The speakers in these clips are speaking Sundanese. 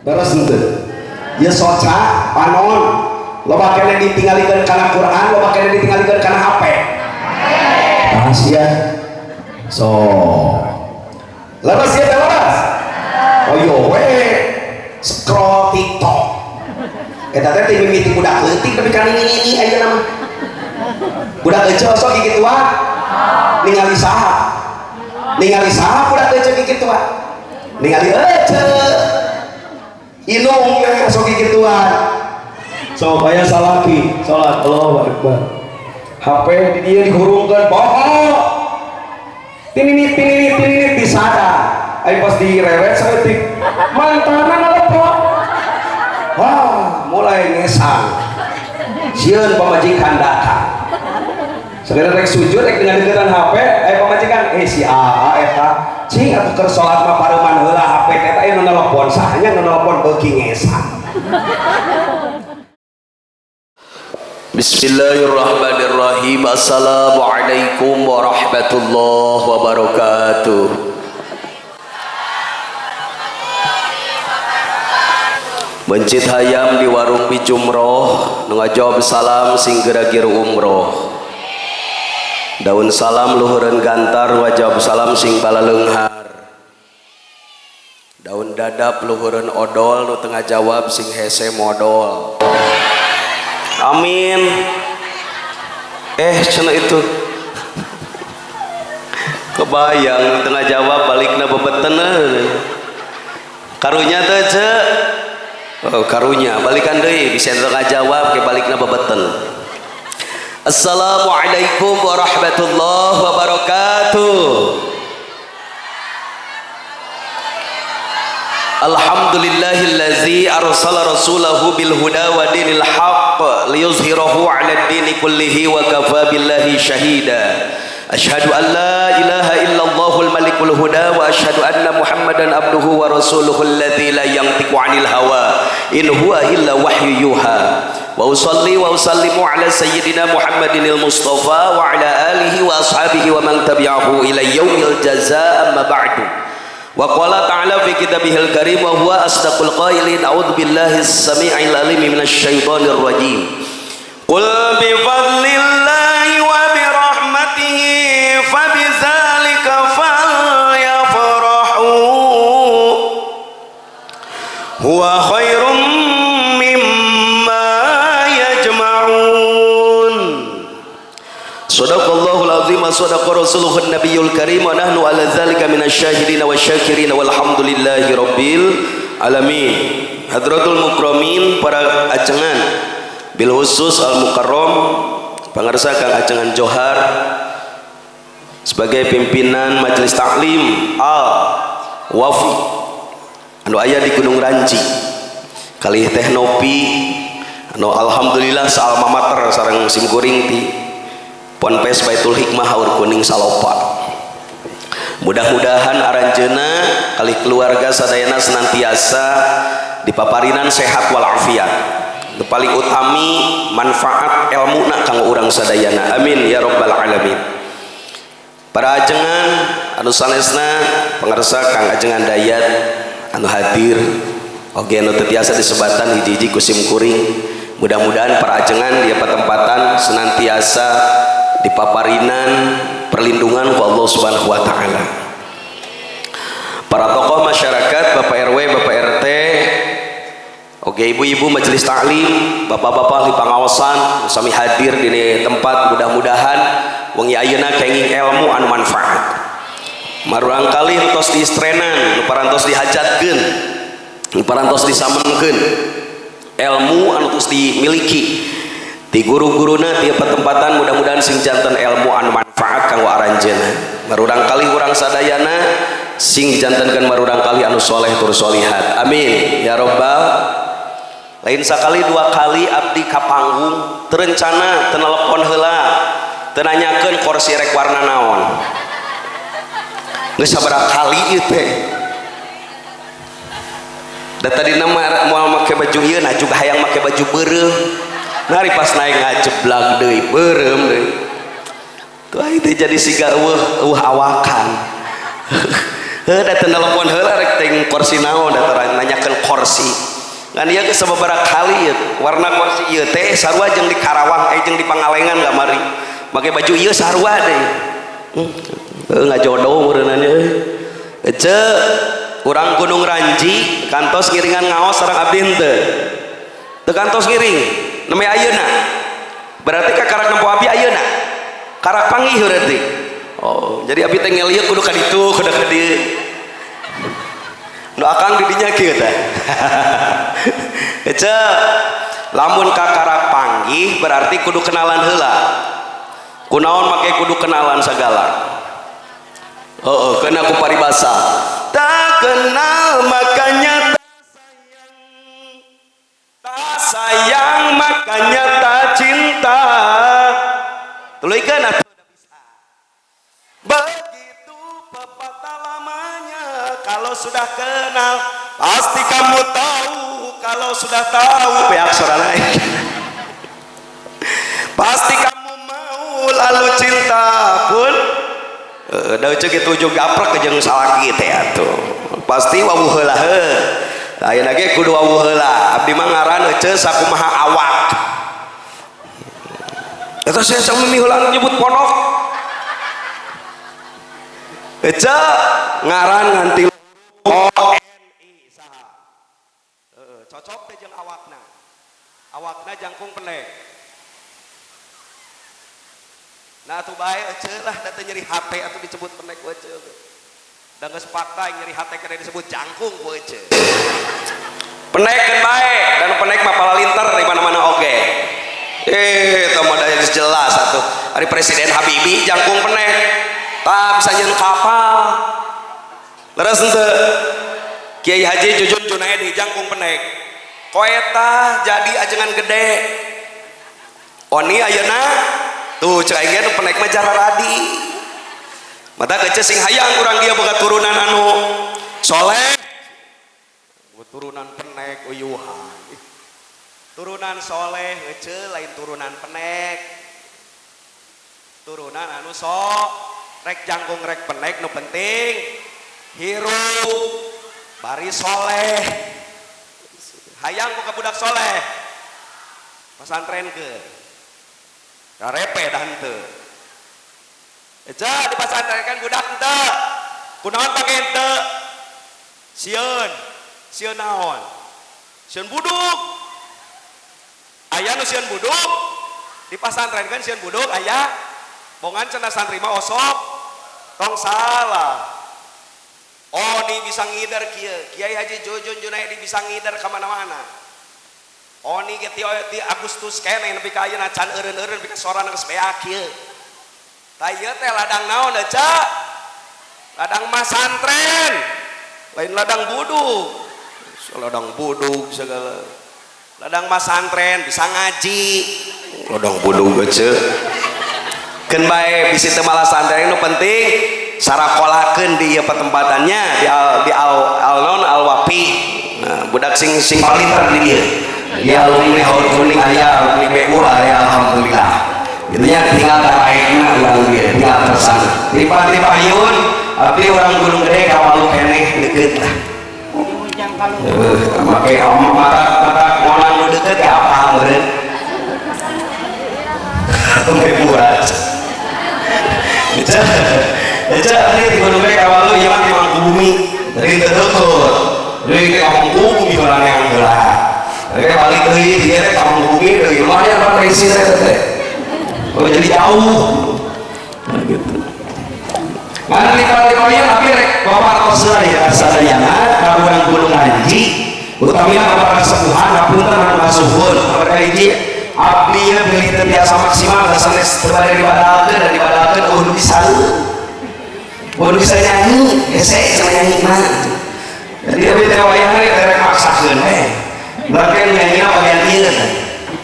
Leres henteu? Ieu soca panon loba keneh ditinggalikeun kana Quran, loba keneh ditinggalikeun kana HP. Rahasia. So. Leres ieu teh leres. Oh yo we scroll TikTok. Eta teh mimiti budak leutik tapi kan ini ayeuna mah. Budak eceu sok kikituan. Ningali saha? Ningali saha budak eceu kikituan? Ningali eceu. Inung sok kikituan. Sok aya salaki salat Allahu Akbar. HP di dieu dihurungkeun poho. Tininit tininit tininit disada. Ayo pas direret saeutik mantana ngalepok. Wah, mulai ngesang. Sieun pamajikan datang. Segera rek sujud rek dengan deketan HP, pamajikan si AA eta cing atuh keur salat mah pareuman heula HP teh aya nu nelpon sahanya nu nelpon beuki ngesang. Bismillahirrahmanirrahim. Assalamualaikum warahmatullahi wabarakatuh. Mencit hayam di warung Bijumroh, nu ngajawab salam sing geragir umroh. Daun salam luhureun gantar, nu ngajawab salam sing balaleunghar. Daun dadap luhureun odol, nu teu ngajawab sing hese modol. Amin. Cenah itu. Kebayang tengah jawab balikna bebeten. Karunya teh ceu. Oh, karunya balikan deui bisa tengah jawab ke balikna bebeten. Assalamualaikum warahmatullahi wabarakatuh. Alhamdulillahillazi arsala rasulahu bil huda wa dinil haqq liyuzhirahu 'ala ad-dini kullihi wa kafa billahi syahida. Asyhadu an la ilaha illallahul malikul huda wa asyhadu anna Muhammadan abduhu wa rasuluhu alladzi la yantiqu 'anil hawa in huwa illa wahyu yuha. Wa usalli wa usallimu ala sayyidina Muhammadinil Mustafa wa ala alihi wa ashabihi wa man tabi'ahu ila yaumil jazaa, amma ba'du. Wa qala ta'ala fi kitabihil karim wa huwa asdaqul qailin, a'udzu billahi as-sami'il alim minasy syaithanir rajim. Qul bi fadlillahi wa bi rahmatihi fa bidzalika falyafrahu huwa khairum mimma yajma'un. Sadaqallahul azim wa sadaqa rasuluhun nabiyul karim wa nahnu ala dzalika minasyahidin wasyakirin walhamdulillahi rabbil alamin. Hadratul mukramin, para ajengan bil khusus al mukarram pangarsa Kang Ajengan Johar sebagai pimpinan majelis taklim Al Wafi anu aya di Gunung Ranji kalih Teh Nopi anu alhamdulillah sa alma mater sareng simkuring ti Ponpes Baitul Hikmah Haur Kuning Salopa. Mudah-mudahan aranjeuna kalih keluarga sadayana senantiasa dipaparinan sehat walafiat. Nu paling utami manfaat elmuna kanggo urang sadayana. Amin ya rabbal alamin. Para ajengan anu sanesna pangarsa Kang Ajengan Dayat anu hadir oge anu teu tiasa disebatan hiji-hiji ku simkuring. Mudah-mudahan para ajengan di patempatan senantiasa dipaparinan perlindungan ku Allah Subhanahu wa taala. Para tokoh masyarakat, Bapak RW, Bapak RT, oke ibu-ibu majelis taklim, bapak-bapak di pangaosan sami hadir di tempat, mudah-mudahan wengi ayeuna kenging ilmu anu manfaat. Marurang kali tos diistrenan, nu parantos dihajatkeun, nu parantos disamenkeun, ilmu anu tos dimiliki di guru-guruna tiap pertempatan, mudah-mudahan sing janten ilmu anu manfaat kanggo aranjeuna. Marurang kali urang sadayana sing dijantenkeun marurang kali anu soleh tur solihat. Amin ya rabbal. Lain sakali dua kali abdi ka panggung terencana teu telepon heula, teu nanyakeun kursi rek warna naon. Geus sabaraha kali ieu teh. Da tadina moal make baju ieu, nah juga hayang make baju beureum. Nari pas naik ngajeblag deui beureum deui. Tuh itu jadi siga eueuh awakan. Heuh da teu telepon heula rek teh kursi naon da nanyakeun kursi. Ngan ieu geus sababaraha kali ieu warna kursi ieu teh sarua jeung di Karawang jeung di Pangalengan kamari. Make baju ieu sarua deui. Heuh ngajodoh meureunana euy. Ece urang Gunung Ranji kantos ngiringan ngaos sareng abdi henteu. Teu kantos ngiring nembe ayeuna. Berarti kakarak nempo abdi ayeuna. Karak panggih berarti. Oh, jadi abdi teh ngelieu kudu ka ditu, kudu ka dieu. Nu akang di dinya kieu teh. Ece lamun kakarak panggih berarti kudu kenalan heula. Kunaon make kudu kenalan sagala. Heeh, kena ku paribasa. Tak kenal makanya tak sayang. Tak sayang makanya tak cinta. Tuluykeun atuh. Begitu pepatah lamanya, kalau sudah kenal pasti kamu tahu, kalau sudah tahu pihak suara naik. Pasti kamu mau lalu cinta pun. Da cek kitu ujug gaprek jeung salaki teh atuh. Pasti wawuh heula heuh. Tah ayeuna ge kudu wawuh heula. Abdi mah ngaran ece sakumaha awak. Eta saya sami heula nyebut pondok. Ece ngaran nganti O N I saha. Heeh, cocok teh jeung awakna. Awakna jangkung pendek. Nah atuh bae ece lah da teu nyeri hate atuh disebut pendek ku ece. Da geus fakta nyeri hate kana disebut jangkung ku ece. Pendek kan bae dan pendek mah palalinter di mana-mana oge. Eta mah da geus jelas atuh. Ari Presiden Habibie jangkung pendek. Tah bisa nyeun kapal. Leres henteu? Kiai Haji Jujun Junaedi jangkung pendek. Koeta jadi ajengan gede. Oni ayeuna tuh cek aing ge pendek mah jararadi. Mata kece sing hayang urang dia boga turunan anu soleh. Turunan penek uyuhan. Turunan soleh ece lain turunan penek. Turunan anu sok rek jangkung rek penek nu penting hirup bari soleh. Hayang boga budak soleh. Pasantren ke. Karepe dah henteu. Ece di pasantren kan budak henteu. Kunaon pake henteu? Sieun. Sieun naon? Sieun buduk. Aya nu sieun buduk. Di pasantren kan sieun buduk aya. Bongan cenah santri mah osok. Tong salah. Oh ni bisa ngider kieu. Kiai Haji Jujun Junaedi bisa ngider ka mana-mana. Oh ni ge ti Agustus keneh nepi ka ayeuna can eureun-eureun nepi ka sorana geus beak kieu. Tah ieu teh ladang naon ece? Ladang masantren. Lain ladang buduk. Ladang buduk segala. Ladang masantren bisa ngaji. Ladang buduk ece. Keun bae bisi teu malah santren nu penting sarakolakeun di ieu petempatannya di al di al al non al wapi. Nah, budak sing sing palinter di dieu. Di alumni Haur Kuning aya, alumni BU aya, alhamdulillah. Itunya tinggal taraekna urang dieu, tinggal tersana. Di payun, abdi urang Gunung Gede ka Walu keneh deukeut lah. Make mata mata monan nu deukeut ge apa meureun. Sampai buat. Ece, ece abdi di Gunung Gede ka Walu ieu mah di Mangkubumi. Jadi teu deukeut. Jadi ka Mangkubumi urang yang heula. Oke balik deui dia teh ka Mangkubumi deui. Lumayan apa resi teh teh. Oh jadi jauh. Nah gitu. Mana di payun abdi rek bapak tos ya sadayana ka urang Gunung Ranji utamina ka kasepuhan hapunten anu kasuhun mereka hiji abdi nya bilih teu biasa maksimal da sanes teu bade dibadalkeun da dibadalkeun eueuh nu bisa. Eueuh nu bisa nyanyi hese cenah nyanyi mah. Jadi abdi teh wayahna teh rek maksakeun we. Berarti nyanyina bagian ieu teh.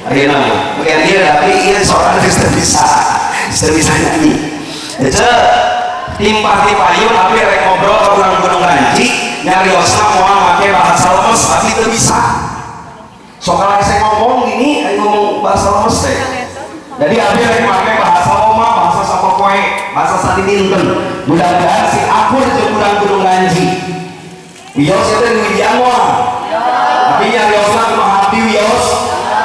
Ayeuna mah bagian ieu tapi ieu sorana geus teu bisa. Geus teu bisa nyanyi. Ece timpah ti payun abdi rek ngobrol ka urang Gunung Ranji nyariosna moal make bahasa lemes abdi teu bisa. Sok kalau saya ngomong gini, ayo ngomong bahasa lemes teh. Jadi abdi rek make bahasa oma, bahasa sapopoe, bahasa sadidinten. Mudah-mudahan si akur jeung urang Gunung Ranji. Wios itu di moal. Tapi nyariosna kumaha abdi wios.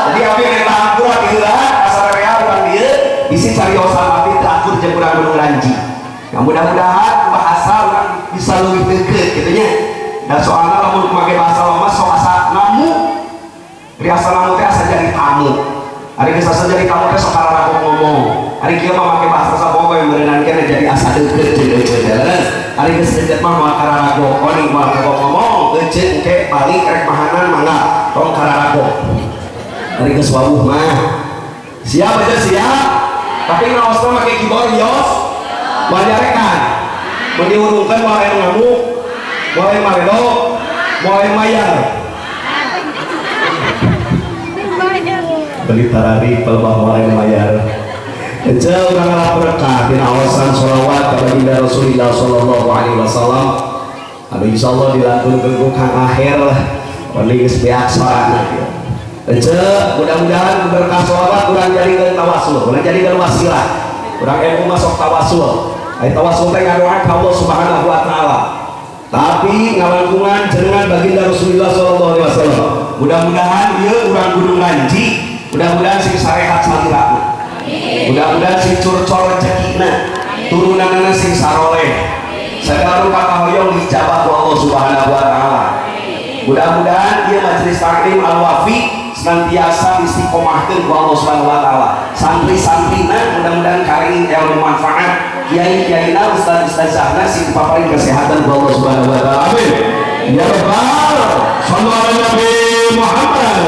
Jadi abdi minta hampura di heula asa rea urang dieu bisi cariosan abdi teu akur jeung urang Gunung Ranji. Nah, mudah-mudahan bahasa urang bisa leuwih deukeut kitu nya. Da soalna lamun make bahasa lama sok asa namu. Riasa namu teh asa jadi tamu. Ari geus asa jadi tamu teh sok kararako ngomong. Ari kieu mah make bahasa sapoe meureunan kene jadi asa deukeut jeung euceut. Ari geus deukeut mah moal kararago, oni moal kagok ngomong, euceut engke balik rek mahanan mangga tong kararago. Ari geus wawuh mah. Siap aja siap. Tapi ngaosna make keyboard yos. Moal nyarekan. Mun diurungkeun moal aya ngamuk. Moal aya maredo, moal aya mayar. Beli tarari pelbah moal aya mayar. Ece urang ngalap berkah dina awasan sholawat ka baginda Rasulullah sallallahu alaihi wasallam. Anu insyaallah dilantunkeun ku Kang Aher lah. Oni geus beak sorana ieu. Ece mudah-mudahan berkah sholawat urang jadikeun tawasul, urang jadikeun wasilah. Urang ilmu masuk tawasul. Ai tawasul teh ngadoa ka Allah Subhanahu wa taala. Tapi ngalangkungan jenengan baginda Rasulullah sallallahu alaihi wasallam. Mudah-mudahan ieu urang Gunung Ranji, mudah-mudahan sing sarehat salirana. Mudah-mudahan sing curcol rezekina, turunanana sing saroleh. Segala rupa kahoyong dijabah ku Allah Subhanahu wa taala. Mudah-mudahan ieu majelis taklim Al-Wafi senantiasa istiqomahkeun ku Allah Subhanahu wa taala. Santri-santrina mudah-mudahan karing ilmu manfaat, kiai-kiaina ustaz-ustazahna sing dipaparin kesehatan ku Allah Subhanahu wa taala. Amin. Ya rabbal sallu ala nabi Muhammad.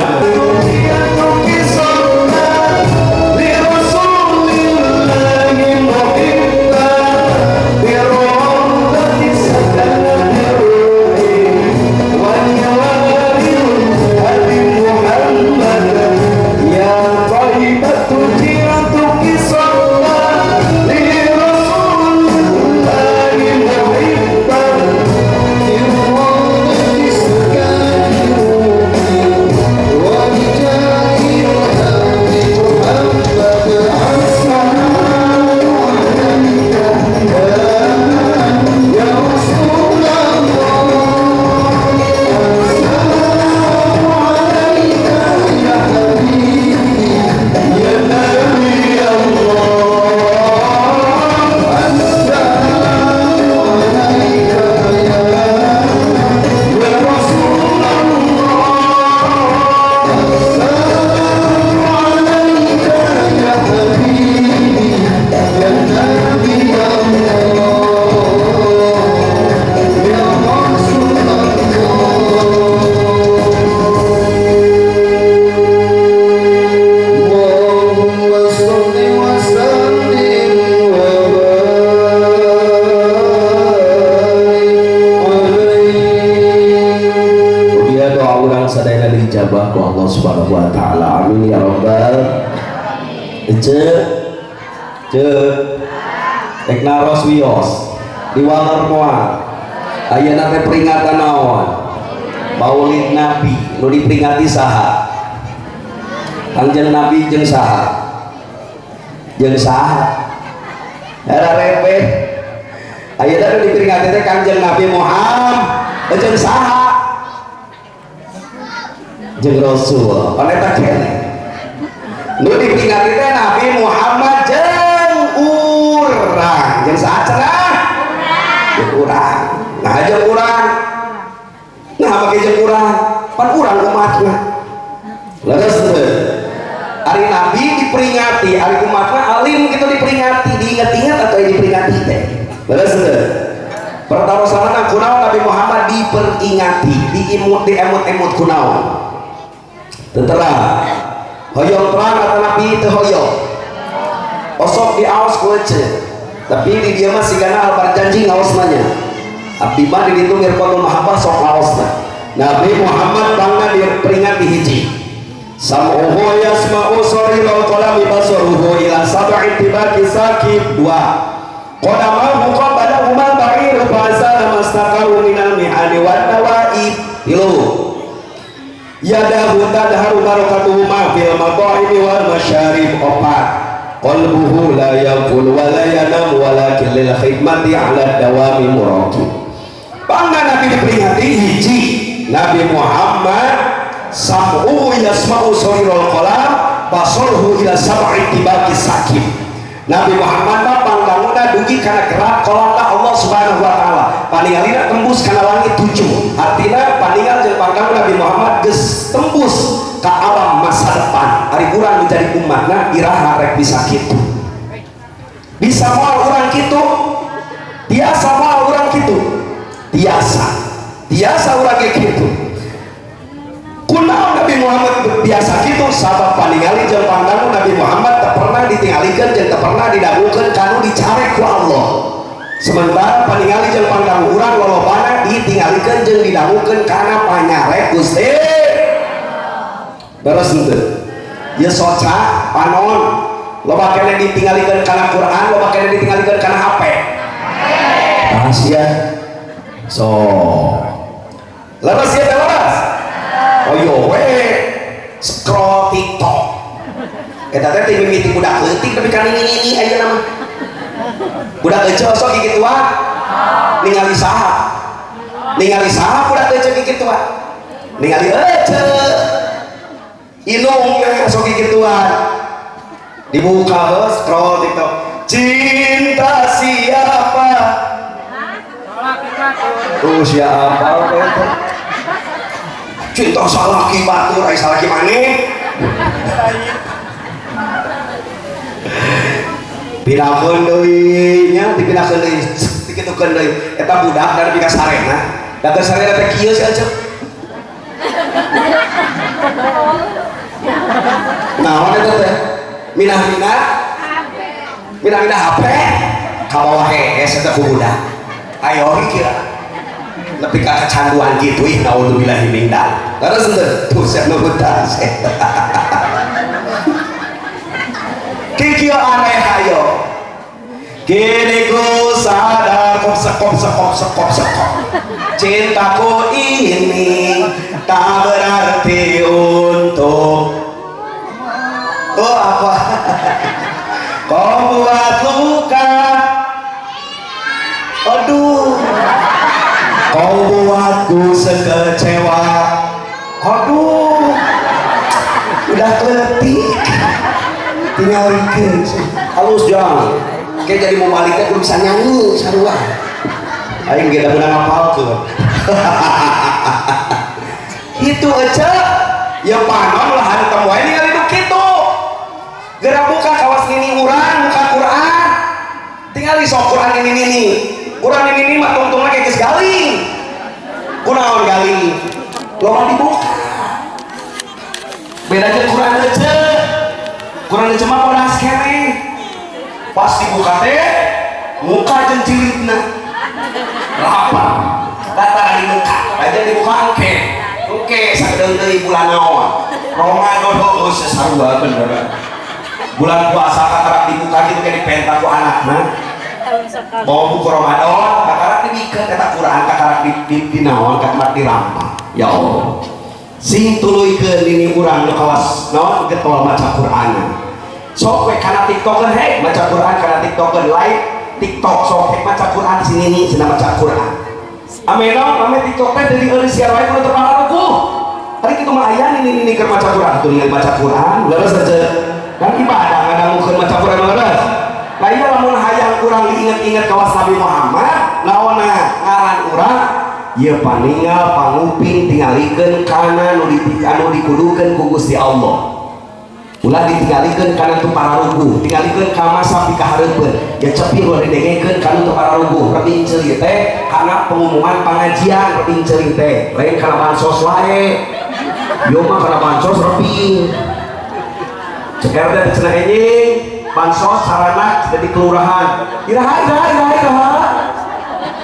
Ayeuna teh peringatan naon? Maulid Nabi nu diperingati saha? Kangjeng Nabi jeung saha? Jeung saha? Era repeh. Ayeuna nu diperingati teh Kangjeng Nabi Muhammad jeung saha? Jeung Rasul. Pan eta keneh. Nu diperingati teh Nabi Muhammad jeung urang. Jeung saha cenah? Jeung urang. Nah jeung urang. Nah make jeung urang, pan urang umatna. Leres teu? Ari Nabi diperingati, ari umatna alim kitu diperingati, diingat-ingat atau diperingati teh. Leres teu? Pertarosanana kunaon Nabi Muhammad diperingati, diimut, diemut-emut kunaon? Teu terang. Hoyong terang atau Nabi teu hoyong? Osok diaos ku ece. Tapi di dieu mah sigana albar janji ngaosna nya. Abdi mah di ditu mirqatul mahabbah sok ngaosna. Nabi Muhammad bangga diperingati hiji. Sam'uhu yasma'u sarirul qalami basaruhu ila sab'i tibaki sakib. Dua. Qadamahu qabada umal ba'ir fa'asala mastaqaru minal mihani wan nawaib. Tilu. Yadahu tadharu barakatuhu ma fil mata'imi wal masyarib. Opat. Qalbuhu la yaqul wa la yanam walakin lil khidmati ala dawami muraqib. Bangga Nabi diperingati hiji Nabi Muhammad sam'uhu yasma'u sarirul qalam basaruhu ila sab'i tibaqi sakim. Nabi Muhammad mah pangganguna dugi kana gerak kolana Allah Subhanahu wa taala. Paningalina tembus kana langit 7. Artina paningal jeung panggang Nabi Muhammad geus tembus ka alam masa depan. Ari urang menjadi umatna iraha rek bisa kitu. Bisa moal urang kitu? Biasa moal urang kitu? Biasa. Biasa urang ge kitu. Kunaon Nabi Muhammad biasa kitu sabab paningali jeung panggang Nabi Muhammad teu pernah ditingalikeun jeung teu pernah didangukeun kanu dicarek ku Allah. Sementara paningali jeung panggang urang lolobana ditingalikeun jeung didangukeun kana panyarek Gusti. Beres henteu? Ieu soca panon loba keneh ditingalikeun kana Quran, loba keneh ditingalikeun kana HP. Rahasia. So. Leres ieu teh leres. Oh yo we scroll TikTok. Eta teh ti mimiti budak leutik tapi kan ini ayeuna mah. Budak eceu sok kikituan. Ningali saha? Ningali saha budak eceu kikituan? Ningali eceu. Inungna sok kikituan. Dibuka scroll TikTok. Cinta siapa? Tuh siapa eta? Cinta salaki batur, ai salaki maneh. Pindahkeun deui nya, dipindahkeun deui, dikitukeun deui. Eta budak dari pika sarena. Da keur sarena teh kieu si Acep. Naon eta teh? Minah-minah minah-minah HP ka bawah hees eta ku budak. Ayo kira lebih ke kecanduan gitu ih naudzubillahi min dzalik. Terus henteu tuh sia nu tas. Kikieu aneh ayo. Kini ku sadar kop sekop sekop sekop sekop. Cintaku ini tak berarti untuk oh apa? Kau buat luka. Aduh. Kau buatku sekecewa. Aduh. Udah keletik. Tinggal bikin. Halus jang. Kayak jadi mau baliknya kudu bisa nyanyi sarua. Aing ge da meunang ngapalkeun. Itu aja. Ya panon lah hantem wae ningali nu kitu. Geura buka kawas nini urang buka Quran. Tingali sok Quran ini nini. Quran ini mah tungtungna kayak geus galing. Kunaon galing? Loba dibuka. Beda jeung Quran aja. Quran aja mah bodas keneh. Pas dibuka teh muka jeung cilitna. Rapat. Datang di muka. Aja dibuka engke. Engke sakedeung deui bulan naon. Ramadan heueuh sesarua bener. Bulan puasa kakarak dibuka gitu kayak dipenta ku anakna. Bawa buku Ramadan, kakarak dibikeun eta Quran, kakarak di naon, kakarak dirampah. Ya Allah. Sing tuluykeun nini urang nu kawas naon getol maca Qur'an. Sok we kana TikTokeun hei maca Quran kana TikTokeun live TikTok sok hei maca Quran si nini cenah maca Quran. Ame naon ame TikTok teh deui eureun siar wae kudu teu pararuguh. Ari kitu mah aya nini nini keur maca Quran, tuh ningali maca Quran, leres aja. Dan ibadah ngadangukeun maca Quran leres. Lah ieu lamun hayang urang diinget-inget kawas Nabi Muhammad, naonna ngaran urang ieu paningal panguping tingalikeun kana nu dikudukeun ku Gusti Allah. Ulah ditinggalikeun kana teu pararuguh, tingalikeun ka masa pikahareupeun. Ya cepi ulah didengekeun kana teu pararuguh. Rebing ceuli teh kana pengumuman pangajian rebing ceuli teh, lain kana bansos wae. Ieu mah kana bansos rebing. Ceker teh cenah enjing bansos sarana jadi kelurahan. Iraha iraha iraha iraha.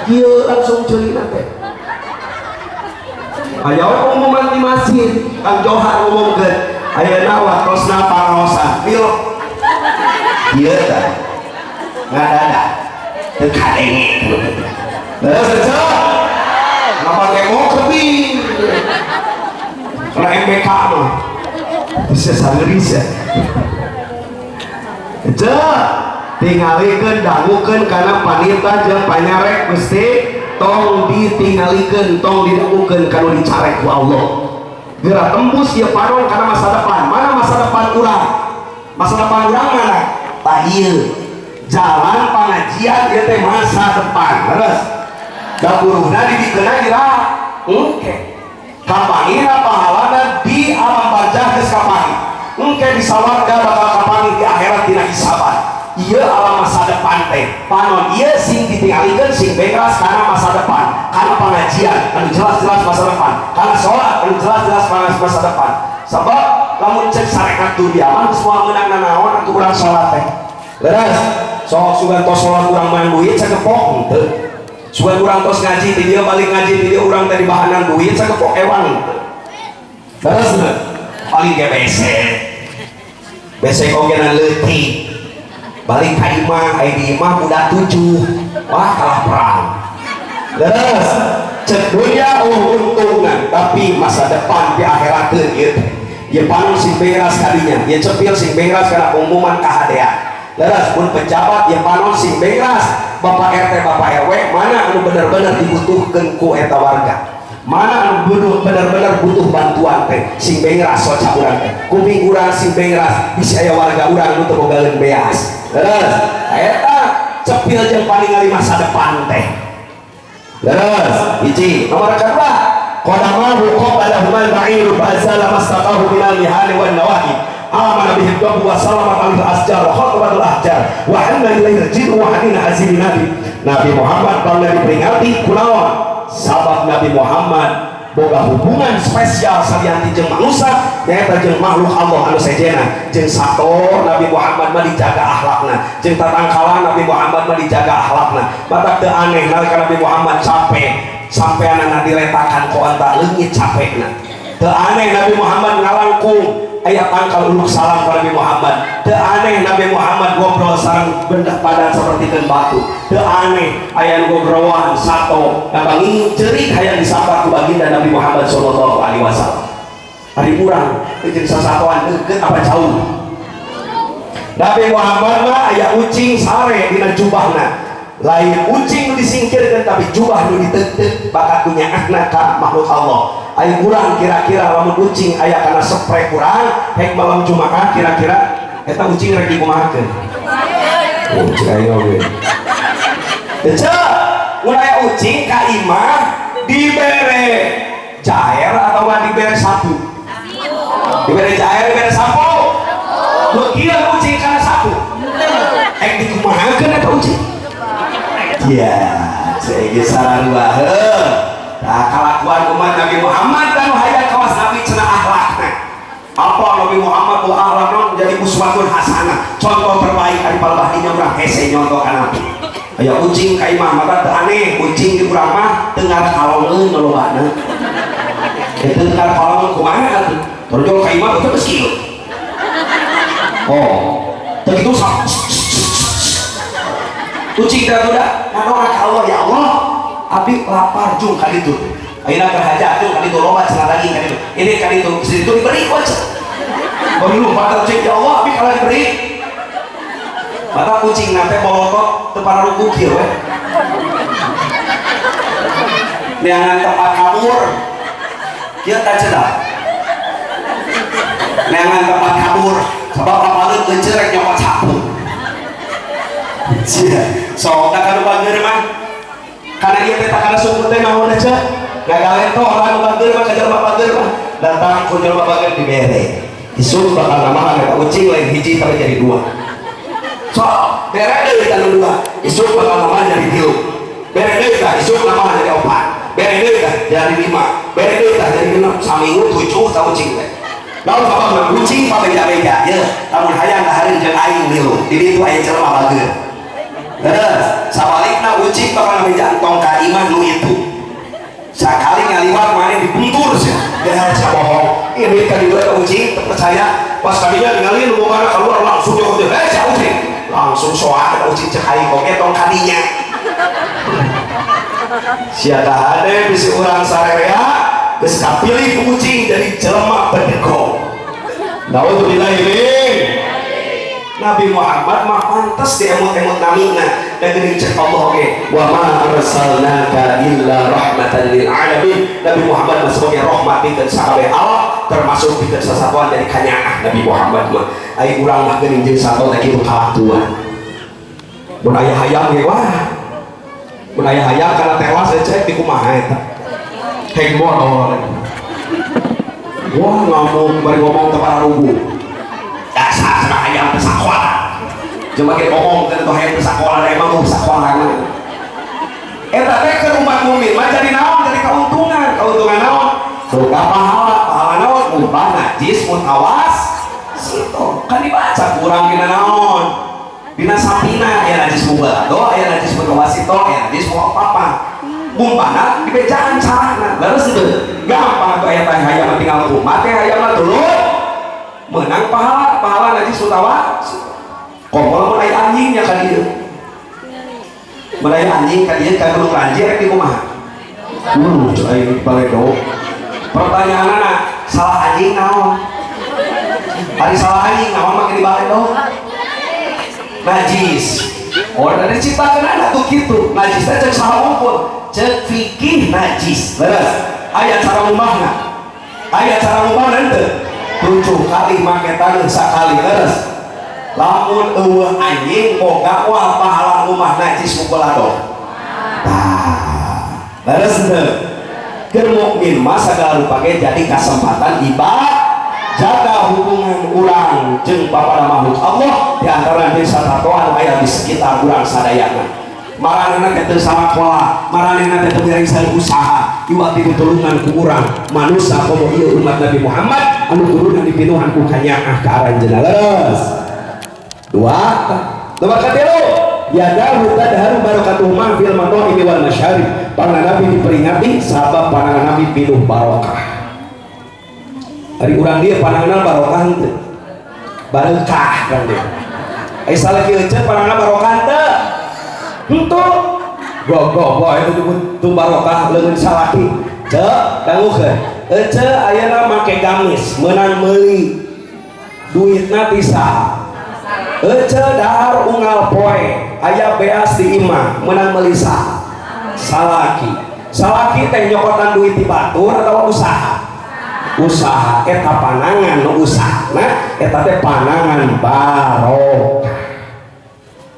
Ieu langsung ceulina teh. Aya we pengumuman di masjid, Kang Johar ngomongkeun, ayeuna waktosna pangaosan. Ieu ieu tah. Ngadada. Teu kadenge. Leres aja. Ngapa kemo kebing. Kana MBK mah. Bisa sangeris ya. Aja tingalikeun dangukeun kana panita jeung panyarek Gusti Tong ditinggalikeun, tong didagukeun kana dicarek ku Allah. Geura tembus ieu panon kana masa depan. Mana masa depan urang? Masa depan urang mana? Tah ieu. Jalan pengajian ieu teh masa depan. Leres. Da buruhna dibikeunna geura. Engke. Kapanggihna pahalana di alam barzah geus kapanggih. Engke di sawarga bakal kapanggih di akhirat dina hisaban. Ieu alam masa depan teh. Panon ieu sing ditinggalikeun sing bengras kana masa depan, kana pengajian anu jelas-jelas masa depan, kana salat anu jelas-jelas masa depan. Sebab lamun cek sarekat dunia mah geus moal meunang nanaon atuh urang salat teh. Leres, sok sugan tos salat urang main duit sakepok henteu. Sugan urang tos ngaji di dieu balik ngaji di dieu urang teh dibahanan duit sakepok ewang henteu. Leres teu? Paling ge bese. Bese oge na leutik. Balik ka imah, aya di imah budak 7. Wah, kalah perang. Leres, cek dunia untungan, tapi masa depan di akhirat ieu teh. Ieu panon sing beras kadinya, ieu cepil sing beras kana pengumuman kahadean. Leres pun pejabat ieu panon sing beras, Bapak RT, Bapak RW, mana anu bener-bener dibutuhkeun ku eta warga. Mana anu bener-bener butuh bantuan teh, sing beras soca urang teh. Kuping urang sing beras, bisi aya warga urang nu teu bogaeun beas. Leres, eta cepil jeung paningali masa depan teh. Leres, hiji. Nomor kedua, qadamahu qabala ba'iru fazala mastaqahu minal mihani wan nawahi. Amana bihi rabbu wa salama al asjar wa khatbatul ahjar wa hanna ilaihi rji'u wa hanina azim nabi. Nabi Muhammad bangga diperingati kunaon? Sabab Nabi Muhammad boga hubungan spesial salianti jeung manusia nyaeta jeung makhluk Allah anu sejena. Jeung sator Nabi Muhammad mah dijaga akhlakna, jeung tatangkalan Nabi Muhammad mah dijaga akhlakna. Batak teu aneh nalika Nabi Muhammad capek sampeanana diletakan ku anta leungit capekna. Teu aneh Nabi Muhammad ngalangkung aya tangkal uluk salam ka Nabi Muhammad. Teu aneh Nabi Muhammad ngobrol sareng benda padan sapertikeun batu. Teu aneh aya nu gogorowoan sato ngabangi ceurik hayang disapa ku baginda Nabi Muhammad sallallahu alaihi wasallam. Ari urang jeung sasatoan deukeut apa jauh? Nabi Muhammad mah aya ucing sare dina jubahna. Lain ucing nu disingkirkeun tapi jubah nu diteuteup bakat ku nyaahna ka makhluk Allah. Ayo kurang kira-kira lamun ucing aya kana spray kurang hek malam Jumat kira-kira eta ucing rek dikumahakeun. Oh, cek ayo ge. Ece, mun aya ucing ka imah dibere jair atawa dibere sapu? Dibere jair, dibere sapu. Beukieu ucing kana sapu. Hek dikumahakeun eta ucing? Iya, cek ge sarua heuh. Nah, kalakuan umat Nabi Muhammad dan hayang kawas Nabi cenah akhlakna. Apa Nabi Muhammad wa akhlakna menjadi uswatun hasanah, contoh terbaik ari palebah dinya urang hese nyontoh ka Nabi. Aya ucing ka imah mata teu aneh, ucing di urang mah teu ngarakalongeun lolobana. Eta teu ngarakalongeun kumaha atuh? Torjol ka imah teu geus kieu. Oh, teu kitu sok. Ucing teh atuh da ngadoa ka Allah, ya Allah, abi lapar jung ka ditu. Ayeuna keur hajat jung ka ditu loba cenah daging ka ditu. Ini ka ditu, situ diberi ku cenah. Baru lupa ucing ya Allah, abi kalah diberi. Mata kucing nate bolotot teu pararuguh kieu we. Neangan tempat kabur. Kieu tah cenah. Neangan tempat kabur sebab apaleun leuceuk rek nyokot sapu. Sia, sok da ka nu bager mah. Karena ieu teh takana suku teh naon aja. Ngagalentoh ka nu bager mah ka jelema bager mah. Datang ku jelema bager dibere. Isuk bakal namahan eta ucing lain hiji tapi jadi dua. Sok bere deui tah nu dua. Isuk bakal namahan jadi tilu. Bere deui tah isuk namahan jadi opat. Bere deui tah jadi lima. Bere deui tah jadi genep. Saminggu 7 tah ucing teh. Lalu sababna ucing pabeja-beja ye, lamun hayang dahareun jeung aing milu. Di ditu aya jelema bager. Terus sabalikna ucing bakal ngabejaan tong ka imah nu itu. Sakali ngaliwat maneh dibentur sia. Ya sia bohong. Ini kan dibuat ucing percaya pas kadinya ningali nu bogana keluar langsung dia teh sia ucing. Langsung soak ucing cek aing oge tong kadinya. Sia kahade bisi urang sarerea geus kapilih ku ucing jadi jelema bedegong. Naudzubillah min. Nabi Muhammad mah pantes diemut-emut namina dan geuning cek Allah oge wa ma arsalnaka illa rahmatan lil alamin. Nabi Muhammad mah sebagai rahmat pikeun sakabeh alam termasuk pikeun sasatuan dari kanyaah Nabi Muhammad mah. Ai urang mah geuning jeung sato teh kitu kalakuan. Mun aya hayam ge wah. Mun aya hayam kana tewas cek di kumaha eta. Heg modol. Wah ngomong bari ngomong teh pararuguh. Dasar sama hayam teh sakola. Jeung make ngomong teh hayam teh sakola da emang sakola. Eta teh keur umat mukmin mah jadi naon? Jadi keuntungan. Keuntungan naon? Boga pahala, pahala naon? Mubah najis mutawas situ. Kan dibaca kurang dina naon? Dina sapina aya najis mubah, aya najis mutawasito, aya najis mukhafafah. Mumpana dibejaan carana. Leres teu? Gampang atuh aya teh hayam tinggal kumaha teh hayam mah tuluy menang pahala, pahala najis mutawas. Komo lamun aya anjingnya ka dieu. Mun aya anjing ka dieu ka Gunung Ranji rek di kumaha? Aing baledo. Pertanyaanna salah anjing naon? Ari salah anjing naon make di baledo? Najis. Oh, dari diciptakeun anak tuh kitu. Najis teh cek salah ukur, cek fikih najis. Leres. Aya cara ngubahna. Aya cara ngubahna henteu? 7 kali make taneuh sakali leres. Lamun eueuh anjing boga wah pahala ngubah najis mukul ado. Tah. Leres henteu? Keur mukmin mah sagala rupa ge jadi kasempatan ibadah. Jaga hubungan urang jeung papada makhluk Allah di antara desa tatoan aya di sekitar urang sadayana. Maranehna teh teu sakola, maranehna teh teu bisa usaha, iwat ditulungan ku urang manusa komo ieu umat Nabi Muhammad anu kuduna dipinuhan ku kanyaah ka aranjeunna. Leres. Dua, nomor katilu, yadahu tadharu barakatuhu fil mataimi wal masyarib. Pangan Nabi diperingati sabab panangan Nabi pinuh barokah. Ari urang dia panangan barokah henteu. Barokah kan dia. Ai salaki euceut panangan barokah henteu. Henteu. Gogoh itu disebut barokah leungeun salaki. Ceu dangukeun. Euceut ayeuna make gamis meunang meuli. Duitna ti saha? Euceut dahar unggal poe aya beas di imah meunang meuli saha? Salaki. Salaki teh nyokotan duit ti batur atawa usaha? Usaha eta panangan nu usahana eta teh panangan barokah.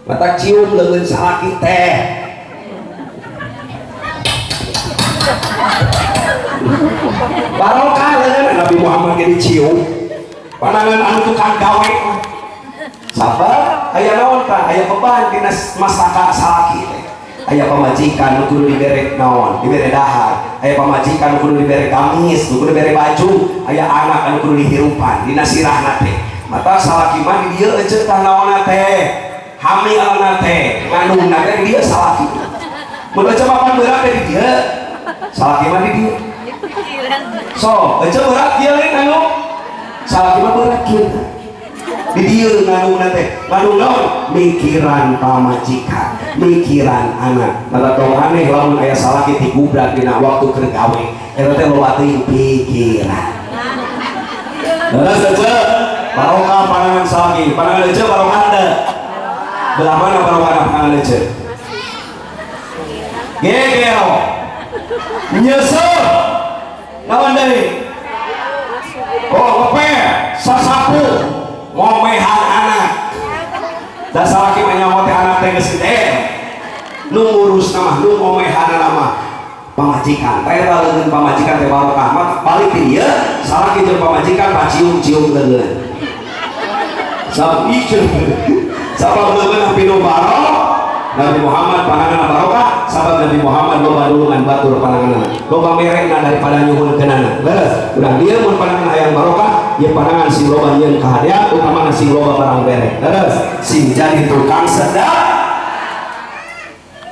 Mata cium leungeun salaki teh. Barokah leungeun Nabi Muhammad ge dicium. Panangan anu tukang gawe mah. Sabab aya naon tah? Aya beban dina masaka salaki teh. Aya pamajikan nu kudu dibere naon? Dibere dahar. Aya pamajikan nu kudu dibere gamis, nu kudu dibere baju, aya anak anu kudu dihirupan dina sirahna teh. Mata salaki mah di dieu euceut tah naonna teh? Hamilna teh, ngandungna teh di dieu salaki. Mun euceut mapan beurang teh di dieu, salaki mah di dieu. So, euceut beurang kieu lain anu salaki mah beurang kieu. Di dieu ngandungna teh, ngandung naon? Mikiran pamajikan, mikiran anak. Mata tong aneh lamun aya salaki digubrak dina waktu keur gawe, eta teh loba teuing pikiran. Leres euceut, barokah panangan salaki, panangan euceut barokah teu? Belah mana barokah panangan euceut? Gegero. Nyeuseuh. Naon deui? Oh, ngepe, sasapu, ngomehan anak. Da salaki mah nyaho teh anak teh geus gede. Nu ngurusna mah, nu ngomehanna mah pamajikan. Teh eta leungeun pamajikan teh barokah mah balik di dieu salaki jeung pamajikan pacium-cium leungeun. Sabab ieu sabab leungeun pinuh barokah. Nabi Muhammad panangan barokah sabab Nabi Muhammad loba nulungan batur pananganna. Loba merekna daripada nyuhunkeunana. Leres, urang dieu mun panangan hayang barokah, ieu panangan sing loba nyieun kahadean, utamana sing loba barang bere. Leres, sing jadi tukang sedap.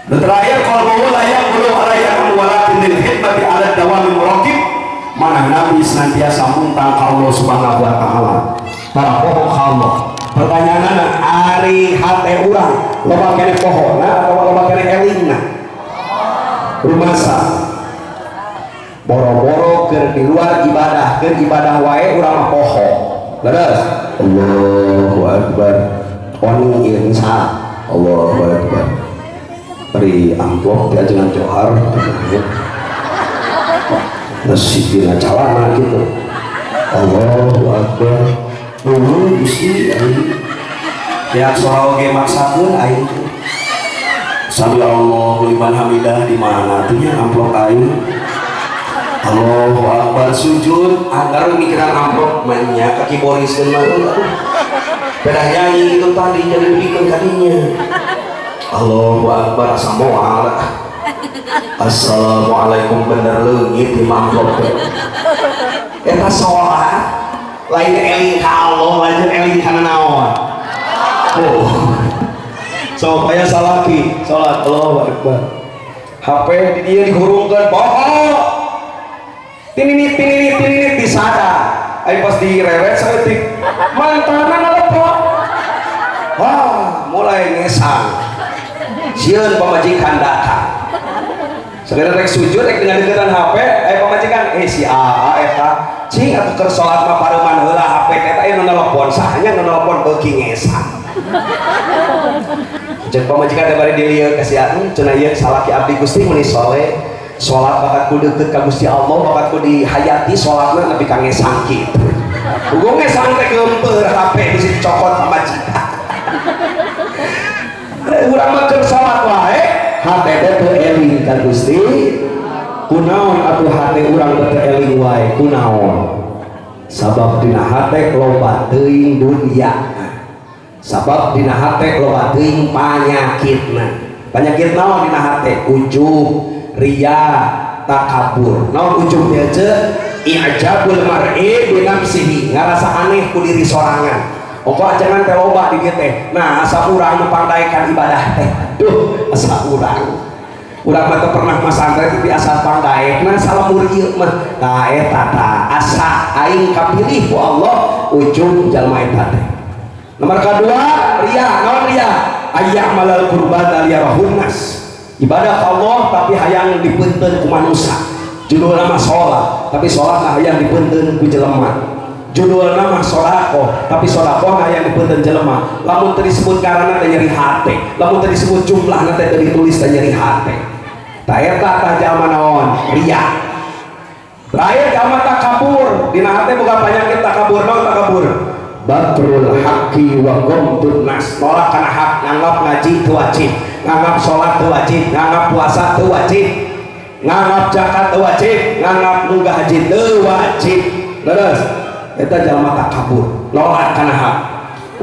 Nu terakhir qalbuhu la yaqulu ala walakin lil khidmati ala dawami muraqib. Mana Nabi senantiasa muntang ka Allah Subhanahu wa taala. Tara poho ka Allah. Pertanyaanna ari hate urang loba keneh pohona atawa loba keneh elingna? Rumasa boro-boro keur di luar ibadah, keur ibadah wae urang mah poho. Leres. Allahu akbar. Oni ieu misal. Allahu Akbar. Bari amplop di ajengan Johar. Nasib dina calana gitu. Allahu Akbar. Nuhun Gusti aing. Tiap sora oge maksakeun aing. Sami Allahu liman hamidah, di mana tuh nya amplop aing? Allahu Akbar, sujud agar mikiran amplop mainnya kaki Boris mah, aduh. Pedah nyanyi itu tadi jadi bikin kadinya. Allahu Akbar, asa moal. Assalamualaikum, bener leungit di amplop teh. Eta salat lain eling ka Allah, lain eling kana naon. Oh. So aya salaki salat, Allahu Akbar. HP di dia dihurungkeun, poho. Tininit tininit tininit disada. Ayo pas direret saeutik mantana nelepon. Wah, mulai ngesang. Sieun pamajikan datang. Segera rek sujud rek dengan deketan HP, eh pamajikan, eh si AA eta cing atuh keur salat mah pareuman heula HP teh, aya nu nelpon, sahanya nu nelpon beuki ngesang. Cek pamajikan teh bari dilieu ka si anu cenah, ieu salaki abdi Gusti meuni soleh, salat bakat ku deukeut ka Gusti Allah, bakat ku dihayati salatna nepi ka ngesang kitu. Hukum ngesang teh geumpeur HP bisi dicokot pamajikan. Urang mah keur salat wae hate teh teu eling ka Gusti. Kunaon atuh hate urang teu eling wae, kunaon? Sabab dina hate loba teuing dunya, sabab dina hate loba teuing panyakitna. Panyakit naon dina hate? Ujub, riya, takabur. Naon ujub teh ce? I'jabul mar'i bi nafsihi, ngarasa aneh ku diri sorangan. Pokok jangan teh loba di dieu teh. Nah, asa urang nu pangdaekan ibadah teh. Duh, asa urang. Urang mah teu pernah masantren tapi asa pangdaek. Nah, salamur ieu mah. Tah eta tah asa aing kapilih ku Allah, ujub jalma eta teh. Nomor kedua, riya. Naon riya? Ayya'malal qurbata liyarahun nas. Ibadah Allah tapi hayang dipeunteun ku manusia. Judulna mah salat, tapi salat mah hayang dipeunteun ku jelema. Judulna mah sedekah, tapi sedekah hayang dipeunteun jelema. Lamun teu disebut karana teh nyeri hate, lamun teu disebut jumlahna teh teu ditulis teh nyeri hate. Tah eta tah jalma naon? Riya. Terakhir jalma takabur, dina hate boga penyakit takabur. Naon takabur? Batrul haqqi wa ghamtun nas, nolak kana hak, nganggap ngaji teu wajib, nganggap salat teu wajib, nganggap puasa teu wajib, nganggap zakat teu wajib, nganggap munggah haji teu wajib. Terus eta jalma takabur, nolak kana hak.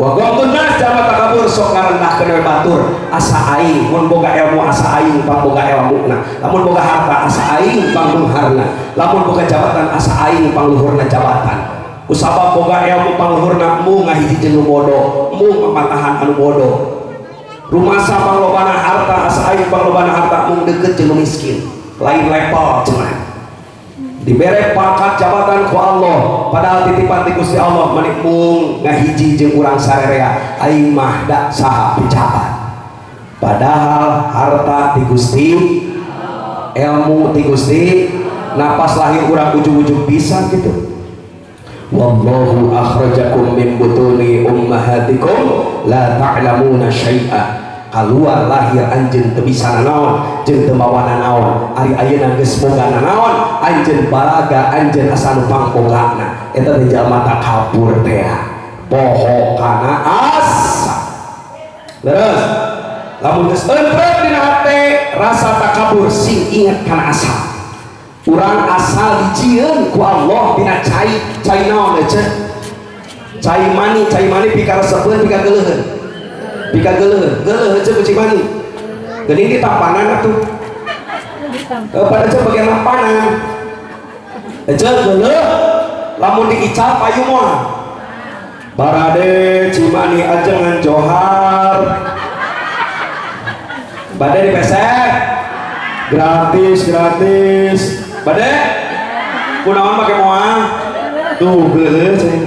Wa ghamtun nas, jalma takabur sok ngarendahkeun we batur, asa aing mun boga ilmu, asa aing pangboga ilmuna, lamun boga harta asa aing pangluhurna, lamun boga jabatan asa aing pangluhurna jabatan. Kusabab boga ilmu pangluhurna, mung ngahiji jeung nu bodoh, mung mamatahan anu bodoh. Rumasa panglobana harta, asa aing panglobana harta, mung deukeut jeung nu miskin, lain level cenah. Dibere pangkat jabatan ku Allah, padahal titipan ti Gusti Allah, mani mung ngahiji jeung urang sarerea, aing mah da saha pejabat. Padahal harta ti Gusti, ilmu ti Gusti, napas lahir urang ujug-ujug bisa gitu. Wallahu akhrajakum min butuni ummahatikum la ta'lamuna syai'a. Kaluar lahir anjeun teu bisa nanaon, jeung teu mawa nanaon. Ari ayeuna geus boga nanaon, anjeun balaga, anjeun asa nu pangbogana. Eta teh jalma takabur teh. Poho kana asa. Terus lamun geus entrep dina hate rasa takabur, sing inget kana asal. Urang asal dijieun ku Allah dina cai, cai naon teh? Cai mani, cai mani pikaresepeun pikageuleuheun. Pikageuleuheun, geuleuh heueuh ku cai mani. Geuning ditampanan atuh. Pada ceu bagian tampanan. Ece geuleuh lamun diical payu moal. Barade Cimani ajengan Johar. Bade dipesek. Gratis, gratis. Bade? Kunaon make moal? Tuh geuleuh cai.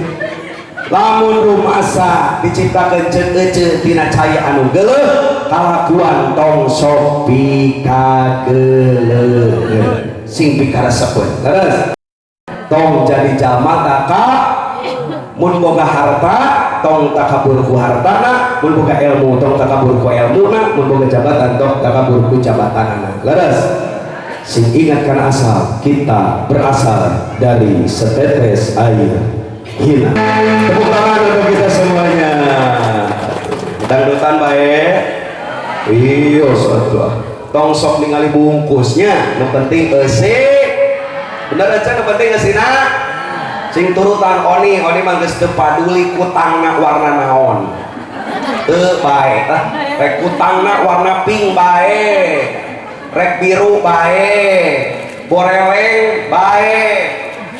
Lamun rumasa diciptakeun ceuk ece tina cai anu geuleuh, kalakuan tong sok pikageuleuheun, sing pikaresepeun. Terus tong jadi jalma taka mun boga harta harta tong takabur ku hartana, mun boga ilmu tong takabur ku ilmuna, mun boga jabatan tong takabur ku jabatanana. Leres. Sing ingat kana asal, kita berasal dari setetes air hina. Tepuk tangan untuk kita semuanya. Dangdutan bae. Iyo satu. Tong sok ningali bungkusnya, nu penting eusi. Bener aja nu penting eusina. Sing turutan oni, oni mah geus teu paduli kutangna warna naon. Teu bae tah. Rek kutangna warna pink bae. Rek biru bae. Boreleng bae.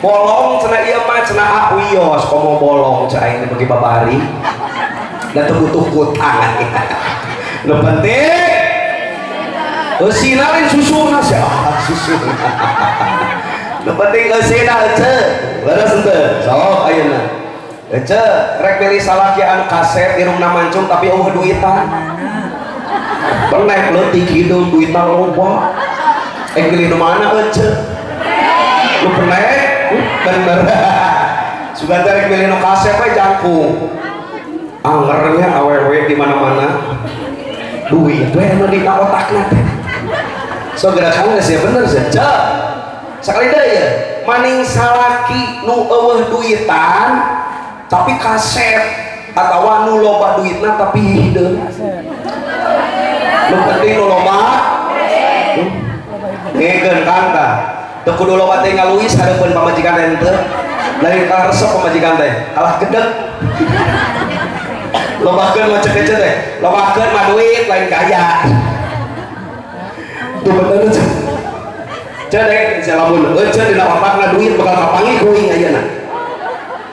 Bolong cenah ieu mah cenah ah wios komo bolong cenah aing bagi babari. Da teu butuh kutang. Nu penting eusina lain susuna sia susuna. Nu penting eusina ece. Leres henteu? Sok ayeuna. Ece rek milih salaki anu kasep irungna mancung tapi eueuh duitan. Penek leutik hidung duitna loba. Ek milih nu mana ece? Nu penek? Bener. Sugan teh rek milih nu kasep we jangkung. Angernya awewe di mana-mana. Duit we anu dina otakna teh. So gerakan geus ya bener sih. Cek. Sakali deui ya, maning salaki nu eueuh duitan tapi kasep atawa nu loba duitna tapi hideung. Nu penting nu loba. Ngegeun Kang tah. Teu kudu loba teh ngaluis hareupeun pamajikan teh henteu. Lain kalah resep pamajikan teh, kalah gedeg. Lobakeun mah cek teh, lobakeun mah duit lain gaya. Tuh bener cek. Cek deh, lamun ece dina otakna duit bakal kapanggih ku aing ayeuna.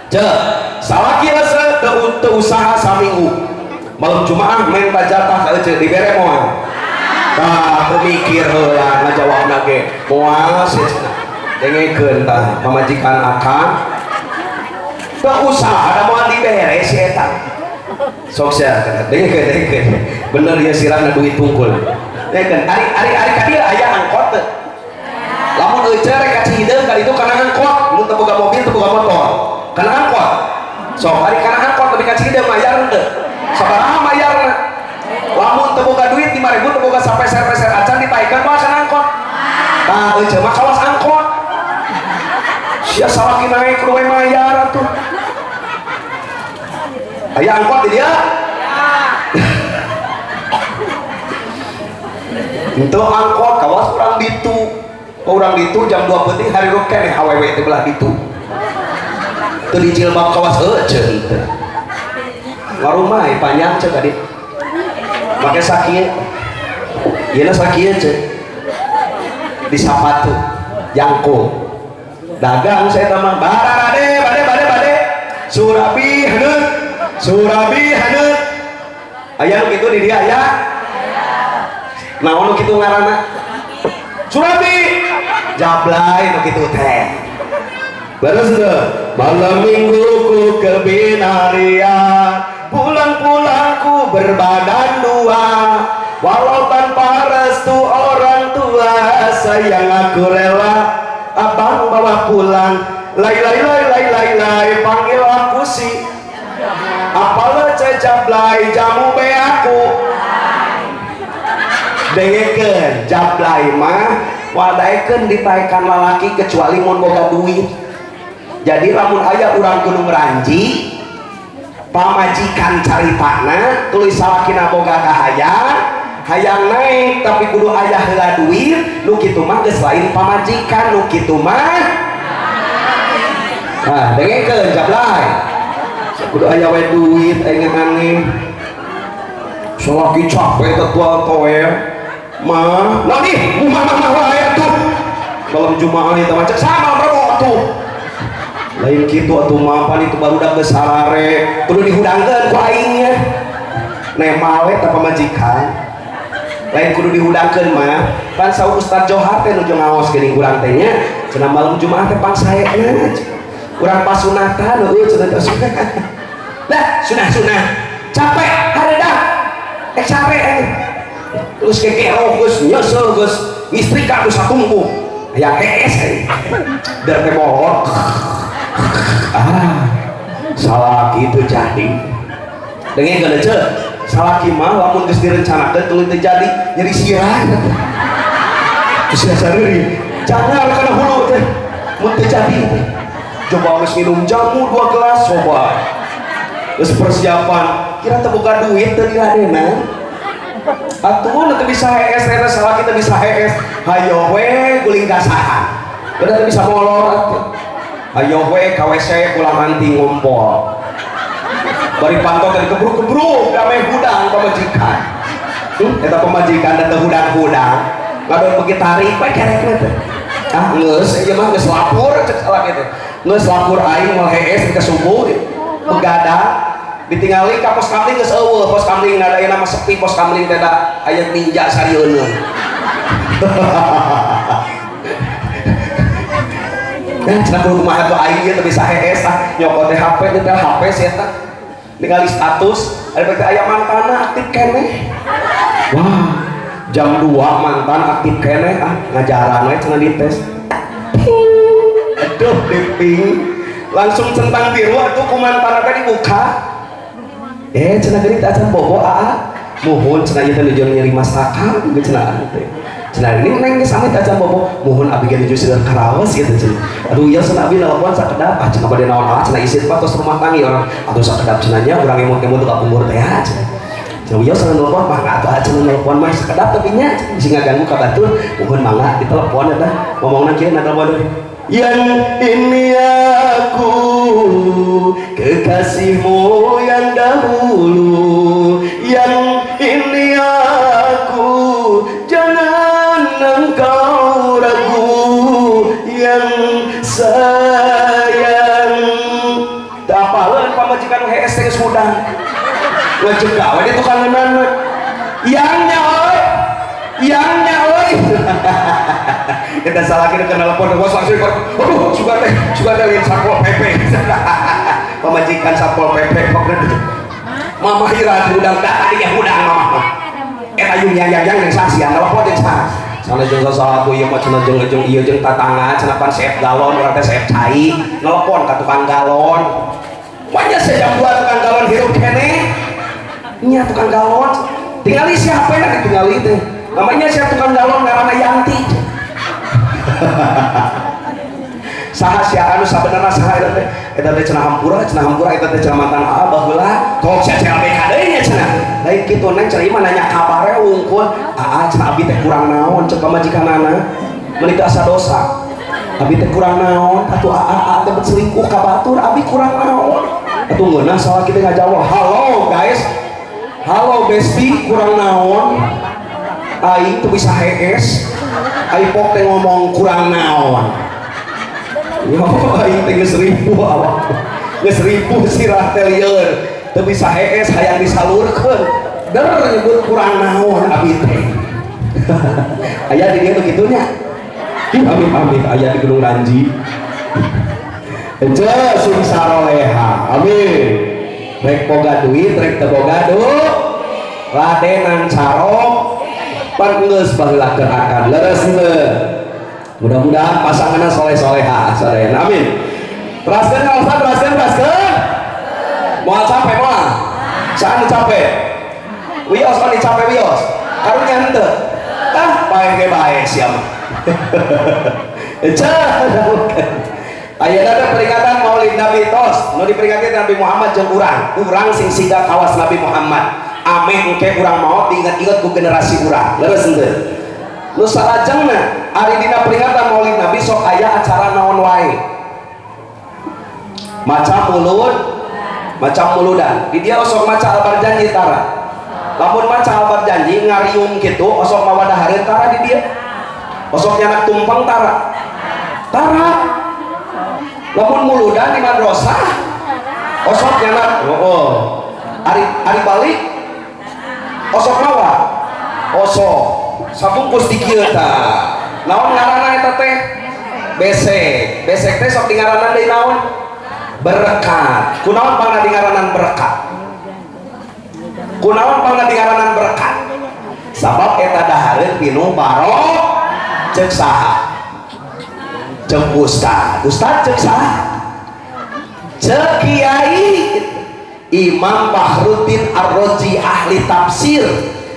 Cek, salaki resep teu usaha saminggu. Malam Jumaah menta jatah ka ece dibere moal. Tah teu mikir heula ngajawabna ge. Moal cenah. Dengekeun tah pamajikan akang. Teu usaha da moal dibere si eta. Sok sia dengekeun dengekeun. Bener ieu sirahna duit tungkul. Dengekeun ari ari ari ka dieu aya angkot teu? Lamun ece rek ka Cihideung ka ditu kana angkot, mun teu boga mobil teu boga motor. Kana angkot. Sok ari kana angkot lebih ka Cihideung mayar henteu? Sabaraha mayarna? Lamun teu boga duit 5.000 teu boga sapeser-peser acan ditaikeun moal kana angkot. Tah ece mah kawas angkot. Sia salaki naek kudu we mayar atuh. Aya angkot di dia? Henteu angkot kawas urang ditu. Urang ditu jam 2 peuting hari ruk keneh awewe teh belah ditu. Teu dijilbab kawas ece henteu. Ngarumah panjang cek tadi. Make sakieu. Ieuna sakieu cek. Di sapatu jangkung. Dagang saya mah bararade bade bade bade. Surabi haneut. Surabi haneut. Aya nu kitu di dia aya? Naon nu kitu ngaranna? Surabi. Jablay nu kitu teh. Beres teu? Malam minggu ku ke Binaria, pulang-pulang ku berbadan dua, walau tanpa restu orang tua, sayang aku rela abang bawa pulang. Lai lai lai lai lai lai, panggil aku si apalah jablay jamu be aku. Dengekeun jablay mah wadaekeun ditaekan lalaki kecuali mun boga duit. Jadi lamun aya urang Gunung Ranji pamajikan caritana tuluy salakina boga kahayang hayang naik tapi kudu aya heula duit, nu kitu mah geus lain pamajikan, nu kitu mah. Nah, dengekeun jablay. Kudu aya we duit aing aneh. Salaki capek tetua toel. Mah, nah nih, mah mah wae atuh. Malam Jumaah eta mah cek sama rebo atuh. Lain kitu atuh mah pan itu barudak geus sarare, kudu dihudangkeun ku aing nya. Nemal we teh pamajikan. Lain kudu dihudangkeun mah, pan saur Ustaz Johar teh nuju ngaos geuning urang teh nya, cenah malam Jumaah teh pangsaena. Urang pasunatan heueuh cenah teh. Lah, sunah-sunah. Capek hareudang. Ek capek aing. Terus kekero geus nyeuseul geus ngistrika geus satumbuh. Aya hees aing. Der teh molor. Ah, salah gitu jadi. Dengekeun ce, salaki mah lamun geus direncanakeun tuluy teu jadi, nyeri sirah. Terus sareureun, jangan kana hulu teh. Mun teu jadi teh. Coba geus minum jamu 2 gelas coba. Geus persiapan, kira teu boga duit teu diladenan. Atuh nu teu bisa hees eta salaki teu bisa hees. Hayo we guling gasahan. Udah teu bisa molor atuh. Hayo we ka WC ulah manting ngompol. Bari pantau tadi kebruk-kebruk damai hudang pamajikan. Eta pamajikan da teu hudang-hudang. Ngadon beuki tarik we kerekna teh. Ah geus ieu mah geus lapur cek salaki teh. Geus lapur aing moal hees ka subuh begadang ditingali ka pos kamling geus eueuh pos kamling da ayeuna mah sepi pos kamling teh da aya ninja sarieuneuh. Nah, cenah kudu kumaha tuh aing ieu teu bisa hees ah nyokot teh HP teh HP si eta. Ningali status ada teh aya mantanna aktif keneh. Wah, jam 2 mantan aktif keneh ah ngajaran we cenah dites. Aduh diping langsung centang biru atuh ku mantanna teh dibuka. Cenah geuning teh acan bobo aa. Muhun cenah ieu teh nuju nyeri masakan geus cenah teh. Cenah ini neng geus amit acan bobo muhun abi ge nuju seueur karaos gitu cenah. Aduh ieu cenah abi nelpon sakedap ah cenah bade naon ah cenah isin mah tos rumah tangga orang atuh sakedap cenah nya urang emut-emut ka punggur teh ah cenah. Cenah ieu cenah nelpon mah atuh ah cenah nelpon mah sakedap tapi nya bisi ngaganggu ka batur muhun mangga ditelepon eta ngomongna kieu na telepon yang ini aku kekasihmu yang dahulu, yang ini aku jangan engkau ragu, yang sayang. Tak apaleun pamajikan hees teh geus hudang ngajegah we di tukang ngeunaan we. Yangnya euy, yangnya euy. Kita salah kita kena telepon bos langsung aduh suka teh lain Satpol PP. Pamajikan Satpol PP pokoknya mama hira hudang tak tadi ya hudang mama eta yung yang yang yang saksian telepon jeung saha sana jeung saha ieu mah cenah jeung jeung ieu jeung tatangga cenah pan seep galon urang teh seep cai nelpon ka tukang galon banyak sejam 2 tukang galon hirup keneh nya tukang galon tingali si HP na ditingali teh namanya siapa tukang galon ngaranna Yanti. Saha sia anu sabenerna saha eta teh eta teh cenah hampura eta teh cenah mantan aa baheula tong sia CLBK deui nya cenah lain kitu neng cenah ieu mah nanya kabare wungkul aa cenah abi teh kurang naon cek pamajikanana meuni teu asa dosa abi teh kurang naon atuh aa teh selingkuh ka batur abi kurang naon atuh ngeunah salah kitu ngajawab halo guys halo bestie kurang naon aing teu bisa hees aing pok teh ngomong kurang naon. Yo aing teh geus ripuh awak. Geus ripuh sirah teh lieur. Teu bisa hees hayang disalurkeun. Der nyebut kurang naon abi teh. Aya di dieu nu kitu nya. Ih amit-amit aya di Gunung Ranji. Ece sing saroleha. Amin. Rek boga duit, rek teu boga duit. Radenan carok pan geus baheula keur akan leres henteu. Mudah-mudahan pasanganna soleh-soleha sadayana. Amin. Teraskeun kaosan, teraskeun. Moal capek moal. Saha nu capek? Wios pan dicape wios. Karunya henteu. Ah, bae ge bae sia mah. Eceh. Ayeuna teh peringatan Maulid Nabi tos, nu diperingati Nabi Muhammad jeung urang. Urang sing siga kawas Nabi Muhammad. Ameh engke urang maot diinget-inget ku generasi urang. Leres henteu? Nu salajengna ari dina peringatan Maulid Nabi sok aya acara naon wae. Maca mulud, maca muludan. Di dia osok maca Albarjanji tara. Lamun maca Albarjanji ngariung kitu osok mawa dahareun tara di dia. Osok nyanak tumpeng tara. Tara. Lamun muludan di madrasah osok nyanak oh. Ari balik osok mawa. Osok sabungkus di kieu tah. Naon ngaranna eta teh? Besek. Besek teh sok dingaranan deui naon? Berkat. Kunaon pangna dingaranan berkat? Kunaon pangna dingaranan berkat? Sabab eta dahareun pinuh barok ceuk saha? Ceuk ustad. Ustad ceuk saha? Ceuk kiai. Imam Fakhruddin Ar-Razi ahli tafsir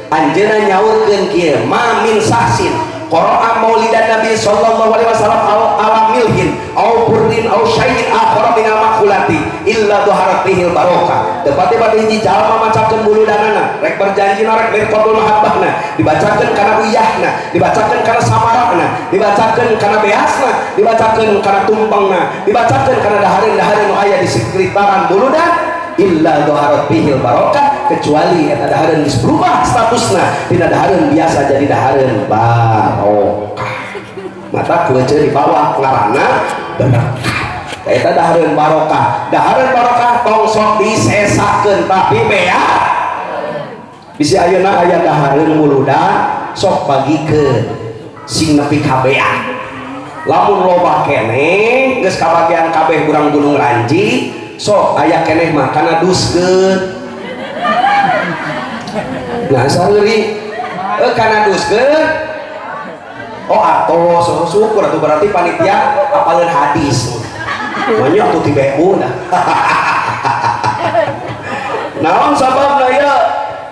anjeunna nyaurkeun kieu ma min sahsin qara'a maulidan Nabi sallallahu alaihi wasallam ala milhin au burdin au syai'in akhara minal makulati illa dhaharat bihil barokah. Tepatnya hiji jalma macakeun muludanana rek berjanjina rek mirqatul mahabbahna dibacakeun kana uyahna dibacakeun kana samarana dibacakeun kana beasna dibacakeun kana tumpengna dibacakeun kana dahareun-dahareun nu aya di sekitaran muludan illa dhaharat bihil barokah kecuali eta dahareun geus berubah statusna tina dahareun biasa jadi dahareun barokah. Mata kuece di bawah ngaranna berkah. Eta dahareun barokah. Dahareun barokah tong sok disesakeun tapi bea. Bisi ayeuna aya dahareun muludan sok bagikeun sing nepi ka bea. Lamun loba keneh geus kabagian kabeh urang Gunung Ranji sok aya keneh mah kana duskeun. Nah sareuri kana duskeun. Oh atos syukur atuh berarti panitia apaleun hadis. Banyak tuh ti BU dah. Naon sababna ya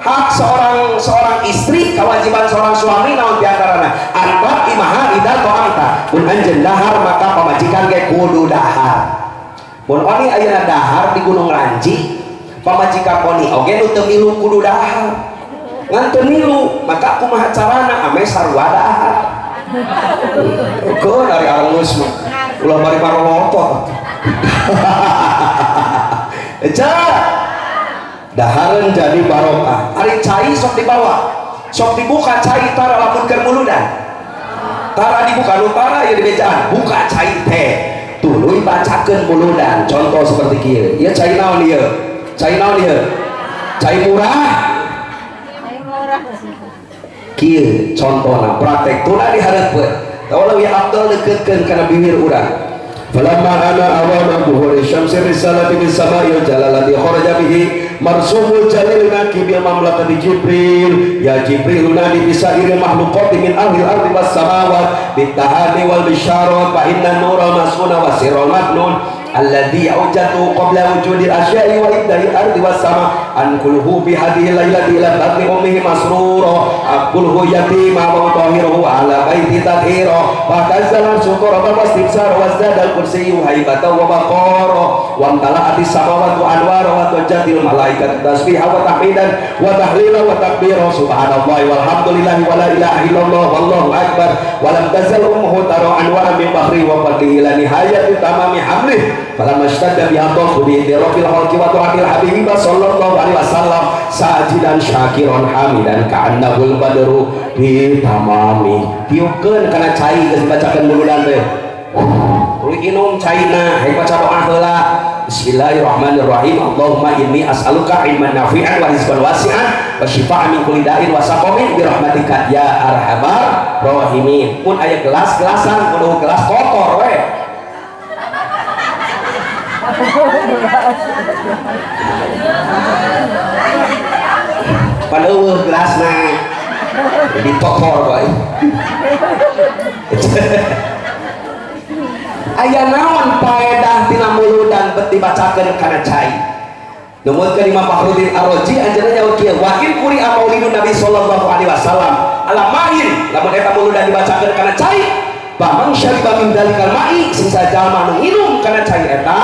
hak seorang istri kewajiban seorang suami naon diantarana anta imaha ida ta'amta mun anjeun dahar maka pamajikan ge kudu dahar. Mun oni ayeuna dahar di Gunung Ranji pamajikan oni oge nu teu milu kudu dahar. Ngan teu milu maka kumaha carana ame sarua dahar. Keun ari arangus mah ulah bari marolotot. Eca dahareun jadi barokah. Ari cai sok dibawa, sok dibuka cai tara lamun keur muludan. Tara dibuka nu tara ieu dibejaan, buka cai teh. Tuluy bacakeun muludan. Contoh seperti kieu. Ieu cai naon ieu? Cai naon ieu? Cai murah. Cai murah. Kieu contohna praktek tuna dihareupeun. Teu leuwih abdol deukeutkeun kana bibir urang. Falamma ana awana buhuri syamsi risalati bis sama'i jalalati kharaja bihi marsumul jalil naki bil mamlakati Jibril ya Jibril nadi bisairil makhluqati min ahli ardi was samawat bitahani wal bisyarat fa inna nura masuna wasirul maknun alladzi awjadu qabla wujudil asya'i wa ibda'il ardi was sama an kulluhu bi hadhihi lailati ila batni ummihi masrura aqulhu yatima wa tahiruhu ala baiti tathira fa tazzala syukra wa istimsar wa zadal kursiyyu haibatan wa baqara wa amtala'ati samawati wa anwara wa tajatil malaikatu tasbiha wa tahmidan wa tahlila wa takbira subhanallahi walhamdulillahi wa la ilaha illallah wallahu akbar wa lam tazal ummuhu tara anwara min bahri wa fadlihi ila nihayati tamami hamlih falamma ishtadda biha dhaqu bi rabbil khalqi wa ta'atil habibi sallallahu alaihi wasallam sajidan syakiran hamidan ka'annahul badru bi tamami. Tiukeun kana cai geus dibacakeun muludan teh. Tuluy inum caina hayang baca doa heula. Bismillahirrahmanirrahim. Allahumma inni as'aluka ilman nafi'an wa rizqan wasi'an wa shifaa'an min kulli da'in wa saqamin bi rahmatika ya arhamar rahimin. Mun aya gelas-gelasan kudu gelas kotor we. Pan eueuh gelasna jadi kotor bae. Aya naon paedah tina muludan bet dibacakeun kana cai. Numutkeun Imam Fakhruddin Ar-Razi anjeunna nyaur kieu wa in quri'a maulidun Nabi sallallahu alaihi wasallam ala ma'in lamun eta muludan dibacakeun kana cai bamang syariba min dalikal ma'i sing sajalma nu nginum kana cai eta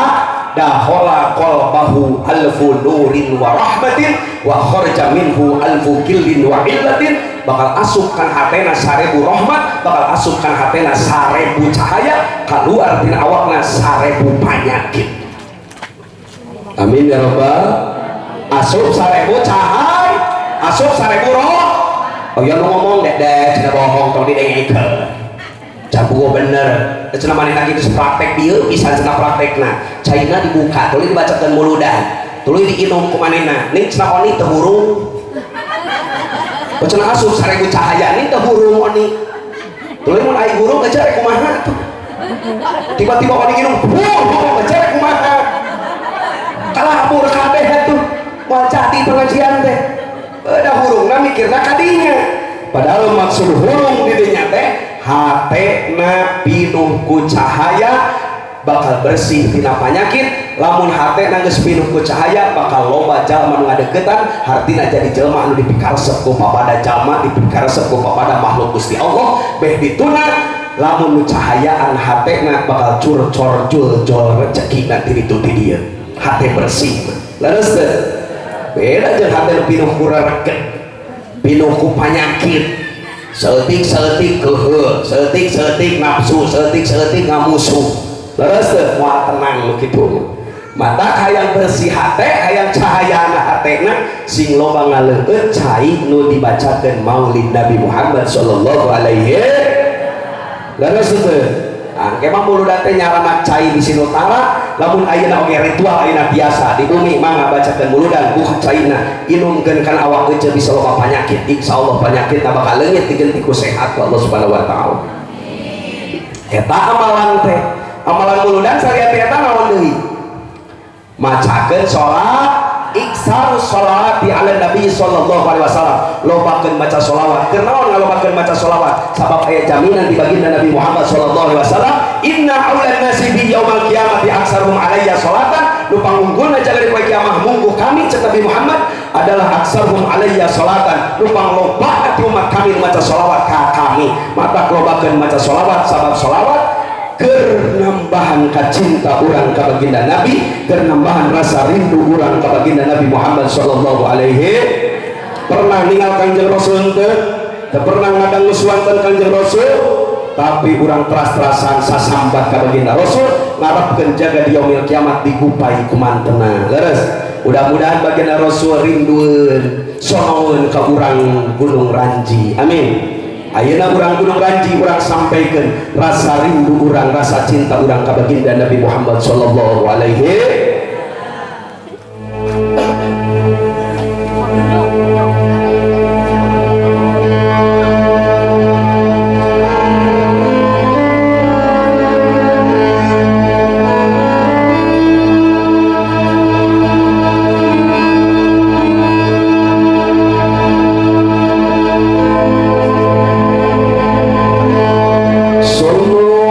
dahola qalbahu alfu nurin wa rahmatin wa kharaja minhu alfu gillin wa illatin bakal asup kan hatena 1000 rahmat bakal asup kan hatena 1000 cahaya keluar tina awakna 1000 penyakit. Amin ya rabbal. Asup 1000 cahaya asup 1000 roh. Oh ya lu ngomong dek dek cenah bohong tong didengekeun. Cabu bener cenah manehna kitu praktek dieu bisa cenah praktekna caina dibuka tuluy dibacakeun muludan tuluy diinum ku manehna ning cenah oni teu hurung. Cenah asup 1000 cahaya ning teu hurung oni tuluy mun ai hurung aja rek kumaha tuh tiba-tiba oni nginum hurung aja rek kumaha kalabur kabeh atuh moal jadi pengajian teh da hurungna mikirna kadinya padahal maksud hurung di dinya teh hatena pinuh ku cahaya bakal bersih tina penyakit Lamun hate na geus pinuh ku cahaya bakal loba jalma nu ngadeukeutan, hartina jadi jelma anu dipikaresep ku papada jalma, dipikaresep ku papada makhluk Gusti Allah. Beh dituna lamun nu cahayaan hatena bakal curcor jul-jol rezekina ti ditu ti dieu. Hate bersih leres teu? Beda jeung hate nu pinuh ku rereget, pinuh ku panyakit, saeutik-saeutik keuheul, saeutik-saeutik nafsu, saeutik-saeutik ngamusuh. Leres teu? Moal tenang nu kitu. Mata hayang bersih hate, hayang cahayana hatena sing loba ngaleueut cai nu dibacakeun Maulid Nabi Muhammad sallallahu alaihi. Leres teu? Angke mah muludan teh nyaranak cai di Sinutara, lamun ayeuna oge ritual ayeuna biasa di bumi mah ngabacakeun muludan buh caina inumkeun kana awak ece bisa loba panyakit, insyaallah panyakit bakal leungit digenti ku sehat ku Allah Subhanahu wa taala. Eta amalan teh, amalan muludan sariat eta naon deui? Macakeun salat, iksar sholawati ala Nabi sallallahu alaihi wasallam, lobakeun maca sholawat. Keur naon ngalobakeun maca sholawat? Sabab aya jaminan di baginda Nabi Muhammad sallallahu alaihi wasallam, inna aulan nasi bi yaumal qiyamati aksaruhum alayya sholatan. Nu pangunggulna jaga di poe kiamah mungguh kami cek Nabi Muhammad adalah aksaruhum alayya sholatan. Nu panglobana ti umat kami maca sholawat ka kami. Mata lobakeun maca sholawat sabab sholawat keur nambahan kacinta urang ka baginda Nabi, keur nambahan rasa rindu urang ka baginda Nabi Muhammad sallallahu alaihi. Pernah ninggal Kanjeng Rasul teu? Teu pernah ngadang suanten Kanjeng Rasul, tapi urang teras-terasan sasambat ka baginda Rasul, ngarepkeun jaga di yaumil kiamat digupai ku mantena. Leres, mudah-mudahan baginda Rasul rindueun sonoeun ka urang Gunung Ranji. Amin. Ayeuna urang Gunung Ranji urang sampaikan rasa rindu urang, rasa cinta urang ka baginda Nabi Muhammad sallallahu alaihi. Salawat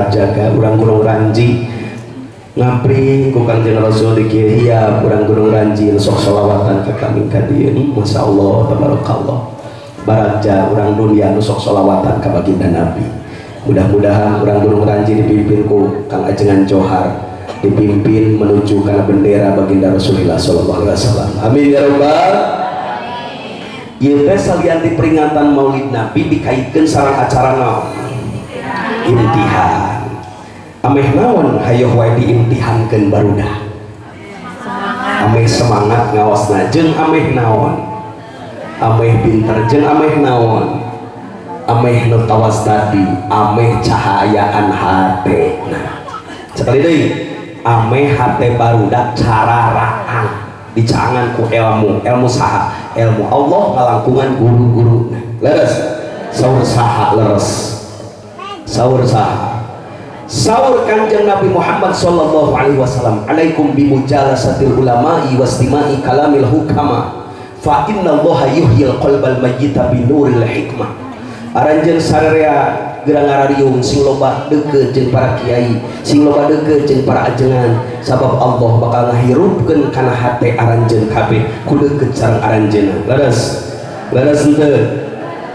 Tetap jaga urang Gunung Ranji ngapring ku Kangjeng Rasul di kieu hiap urang Gunung Ranji sok solawatan ka kami ka dieu. Masya Allah, tabarakallah. Baragja urang dunia nu sok solawatan ka baginda Nabi. Mudah-mudahan urang Gunung Ranji dipimpin ku Kang Ajengan Johar, dipimpin menuju kana bendera baginda Rasulullah sallallahu alaihi wasallam. Amin ya rabbal. Ieu teh salian di peringatan Maulid Nabi dikaitkeun sareng acara naon? Imtihan. Ameh naon hayoh wae diimtihankeun barudak? Ameh semangat ngaosna jeung ameh naon? Ameh pinter jeung ameh naon? Ameh nu tawas tadi, ameh cahayaan hate. Nah, sekali deui, ameh hate barudak cararaang dicaangan ku ilmu. Ilmu saha? Ilmu Allah ngalangkungan guru-guru. Nah, leres? Saur saha leres? Saur saha? Saur Kanjeng Nabi Muhammad sallallahu alaihi wasallam, "Alaikum bimujalasatil ulama'i wastima'i kalamil hukama, fa innallaha yuhyil qalbal mayyita binuril hikmah." Aranjeun sararea gerang ngarariung, sing loba deukeut jeung para kiai, sing loba deukeut jeung para ajengan, sabab Allah bakal ngahirupkeun kana hate aranjeun kabeh ku deukeut sareng aranjeunna. Leres? Leres henteu?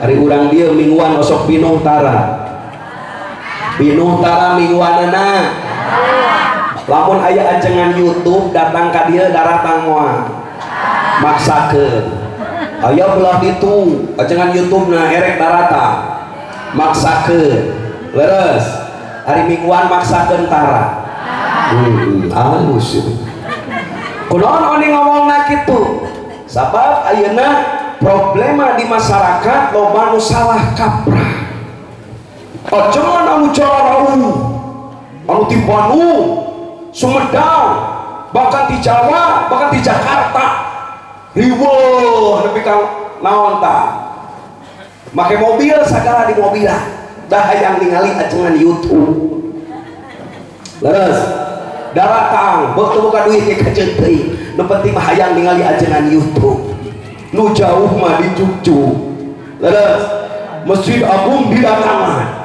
Ari urang dieu mingguan osok pinuh tara? Pinuh tara mingguanana? Lamun aya ajengan YouTube datang ka dieu, daratang moal? Maksakeun. Aya belah ditu ajengan YouTube na erek daratang, maksakeun. Leres? Ari mingguan maksakeun tara? Halus itu. Kunaon oni ngomongna kitu? Sabab ayeuna problema di masyarakat loba nu salah kaprah. Ajengan anu Jarau, anu di Bandung, Sumedang, bahkan di Jawa, bahkan di Jakarta, riweuh nepi ka naon tah, make mobil sagala di mobilan, dah hayang ningali ajengan YouTube. Leres? Daratang beuk boga duit ge kajeun teuing, nu penting mah hayang ningali ajengan YouTube. Nu jauh mah dicucu. Leres? Masjid Agung didatangan,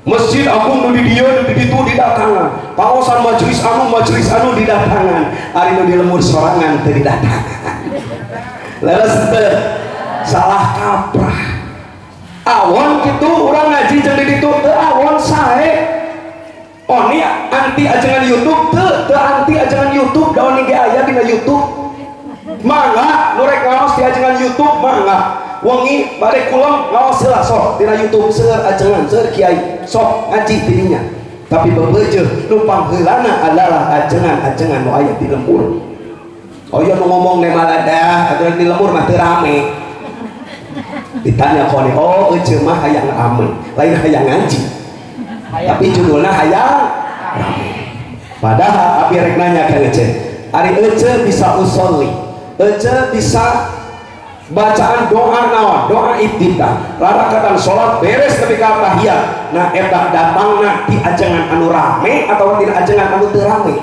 Masjid Agung nu di dieu, nu di ditu didatangan, pangosan majelis anu, majelis anu didatangan, ari nu di lembur sorangan teu didatangan. Leres teu? Salah kaprah. Awon kitu urang ngaji jeung di ditu? Teu awon, sae. Oni anti ajengan YouTube? Teu, teu anti ajengan YouTube, da oni ge aya dina YouTube. Mangga nu rek ngaos di ajengan YouTube, mangga. Wengi bade kulem ngaos heula sok dina YouTube, seueur ajengan, seueur kiai, sok ngaji tidinya. Tapi bebeujeuh nu pangheulana adalah ajengan-ajengan nu aya di lembur. Oh iya, nu ngomong ne maladah ajengan di lembur mah teu rame. Ditanya kone, oh, ece mah hayang rame, lain hayang ngaji, tapi judulnya hayang rame. Padahal abi rek nanya ke ece, ari ece bisa usolli, ece bisa bacaan doa naon, doa iftitah, rarakatan sholat beres tapi ka tahiyat. Nah, eta datangna di ajengan anu rame atau tidak ajengan anu teu rame?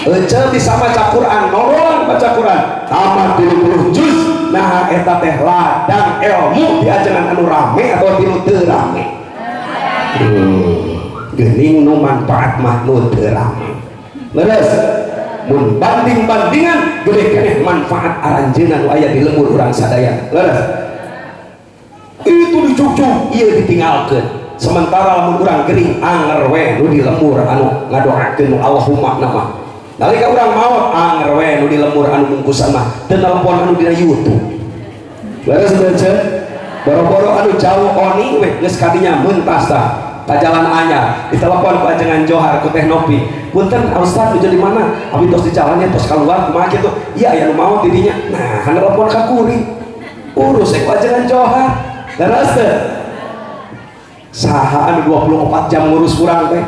Ece bisa baca Quran, nolong baca Quran tamat 30 juz. Nah, eta teh ladang ilmu di ajengan anu rame atau di nu teu rame? Geuning nu manfaat mah nu teu rame. Leres? Mun banding-bandingan, gede keneh manfaat aranjeunna nu aya di lembur urang sadaya. Leres? Itu dicucuk, ieu ditinggalkeun. Sementara lamun urang gering, anger we nu di lembur anu ngadoakeun nu Allahumma nama. Nalika urang maot, anger we nu di lembur anu bungkusan mah, teu nelpon anu dina YouTube. Leres teu? Boro-boro anu jauh, oni we geus kadinya mentas tah ka jalan anyar, ditelepon ku ajengan Johar, ku Teh Nopi, "Punten Ustaz, nuju di mana?" "Abi tos di jalannya, tos keluar." "Kumaha kitu?" "Iya, aya nu maot di dinya." Nah, nelpon ka kuring, urus ku ajengan Johar. Leres teu? Saha anu 24 jam ngurus urang teh?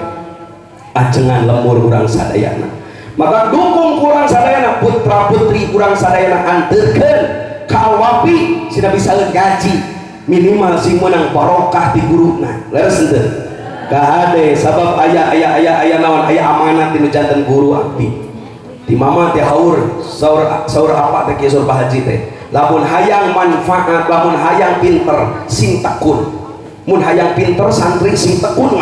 Ajengan lembur urang sadayana. Maka dukung kurang sadayana, putra putri kurang sadayana, anterkeun ka Alwafi sina bisa ngaji, minimal sing menang barokah di guruna. Leres henteu? Kahade, sabab aya aya aya aya naon, aya amanat di janten guru. Abdi di mama teh haur, saur saur apa teh kieu, saur Pak Haji teh, lamun hayang manfaat, lamun hayang pinter sing tekun, mun hayang pinter santri sing tekun.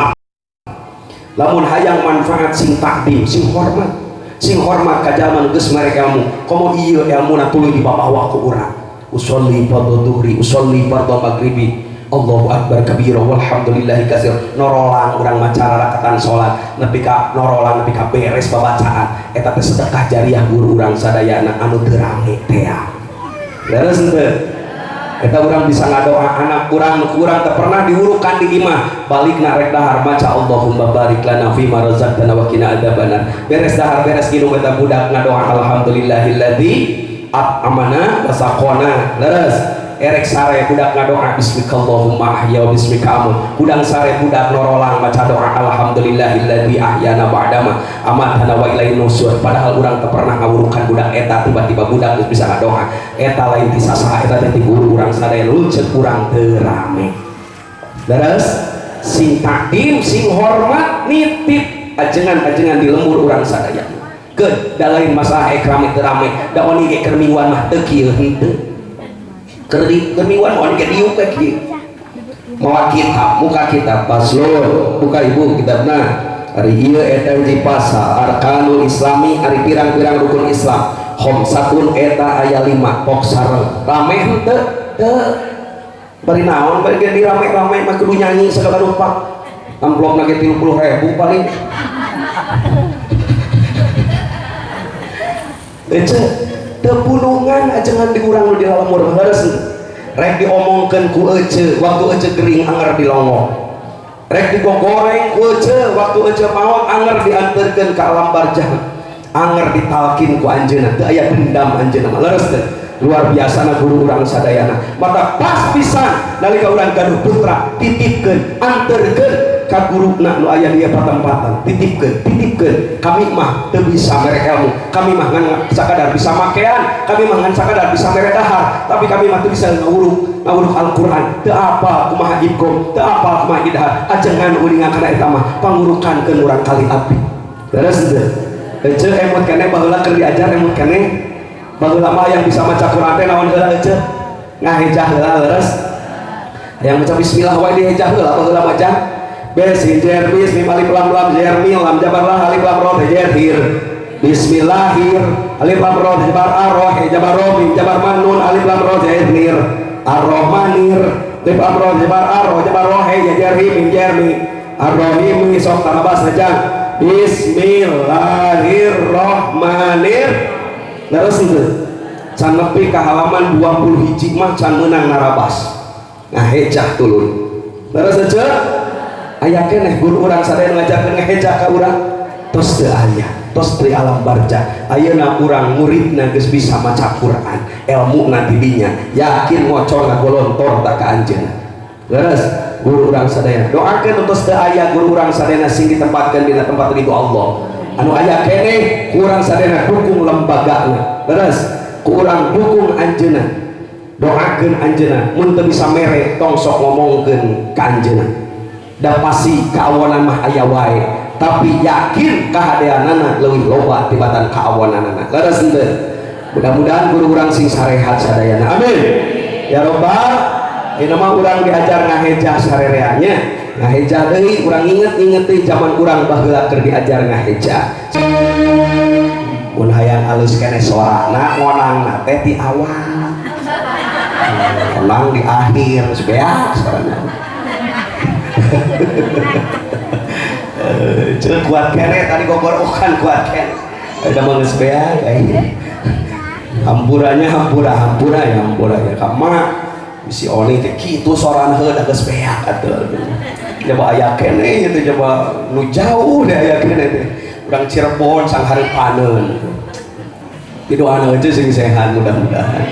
Lamun hayang manfaat sing takdim, sing hormat. Sing hormat ka jalma nu geus mere ilmu. Komo ieu ilmuna tuluy dibabawa ku urang. Usolli fardhu dhuhri, usolli fardhu maghribi. Allahu akbar kabira walhamdulillahi katsir. Norolang urang maca rakatan salat nepi ka norolang nepi ka beres babacaan. Eta teh sedekah jariah guru urang sadayana anu teu rame teh. Leres henteu? Eta urang bisa ngadoa anak urang nu kurang teu pernah diurukan di imah, balikna rek dahar maca Allahumma barik lana fi ma razaqtana wa qina adzabannar. Beres dahar beres nginum eta budak ngadoa alhamdulillahilladzi at'amana wa saqana. Leres erek sare budak ngadoa bismikallahumma ahya wa bismika amut. Hudang sare budak norolang maca doa alhamdulillahilladzi ahyana ba'dama amatana wa ilaihin nusur. Padahal urang teu pernah ngawurukan budak eta, tiba-tiba budak geus bisa ngadoa. Eta lain ti sasaha, eta teh ti guru urang sadaya luceuk urang teu rame. Leres sing takdim sing hormat nitip ajengan-ajengan di lembur urang sadaya. Keun da lain masalah ek rame teu rame, da oni ge keur mingguan mah teu kieu henteu. Keur mingguan mah oni ge diuk we kieu. Mawa kitab, muka kitab paslon, buka ibu kitabna. Ari ieu eta hiji pasal arkanul islami, ari pirang-pirang rukun Islam. Khamsatun eta aya 5 pok sareng. Rame henteu? Teu. Bari naon bari ge dirame-rame mah kudu nyanyi sagala rupa. Amplopna ge 30.000 paling. Ece teu pulungan ajengan di urang nu di lemur leres. Rek diomongkeun ku ece waktu ece gering anger dilongok. Rek digogoreng ku ece waktu ece maot anger dianterkeun ka alam barjah. Anger ditalkin ku anjeunna teu aya dendam anjeunna mah leres teh. Luar biasana guru urang sadayana. Mata pas pisan nalika urang gaduh putra titipkeun anterkeun ka guruna nu aya di patempatan, titipkeun titipkeun. Kami mah teu bisa mere ilmu, kami mah ngan sakadar bisa makean, kami mah ngan sakadar bisa mere dahar, tapi kami mah teu bisa ngawuruk ngawuruk Al-Qur'an, teu apal kumaha idgham, teu apal kumaha idhar. Ajengan uninga kana eta mah pangurukankeun urang kali abdi. Leres teu? Ece emut keneh baheula keur diajar emut keneh. Baheula mah yang bisa maca Qur'an teh naon heula ece? Ngahejah heula leres. Yang maca bismillah wae dihejah heula baheula mah jang. Besi jer bis mim alif lam lam jer mim lam jabar lah alif lam ro jer hir. Bismillahir alif lam ro jabar ar ro jabar ro mim jabar man nun alif lam ro jer nir. Ar-Rahmanir alif lam ro jabar ar ro jabar ro he jer hi mim jer mi. Ar-Rahim sok tarabas jang. Bismillahirrahmanir. Leres henteu? Can nepi ka halaman 20 hiji mah can meunang narabas. Ngahejah tulun. Leres henteu? Aya keneh guru urang sadaya ngajarkeun ngahejah ka urang. Tos teu aya, tos teu alam barjah. Ayeuna urang muridna geus bisa maca Quran, elmuna di dinya, yakin ngocor ngagolontor tak ka anjeunna. Leres guru urang sadaya. Doakeun tos teu aya guru urang sadaya sing ditempatkeun dina tempat ridho Allah. Anu aya keneh ku urang sadaya dukung lembagana. Leres ku urang dukung anjeunna. Doakeun anjeunna, mun teu bisa mere tong sok ngomongkeun ka anjeunna. Da pasti kaawonan mah aya wae, tapi yakin kahadeanana leuwih loba tibatan kaawonanana. Leres henteu? Mudah-mudahan guru urang sing sarehat sadayana. Amin. Ya robbal ieu mah urang diajar ngahejah sarerea nya. Ngahejah deui urang inget-inget deui zaman urang baheula keur diajar ngahejah. Mun hayang alus keneh sorana ngonangna teh di awal. Ngonang di akhir geus beak sorana. Cek kuat kene tadi gogorokan kuat kene. Ada mah geus beak aing. Hampurannya hampura hampura ya hampura ya kama bisi oni teh kitu soran heuh da geus beak atuh. Coba aya kene ieu teh coba nu jauh deh aya kene teh. Urang Cirebon sanghareupaneun. Didoana aja sing sehat mudah-mudahan.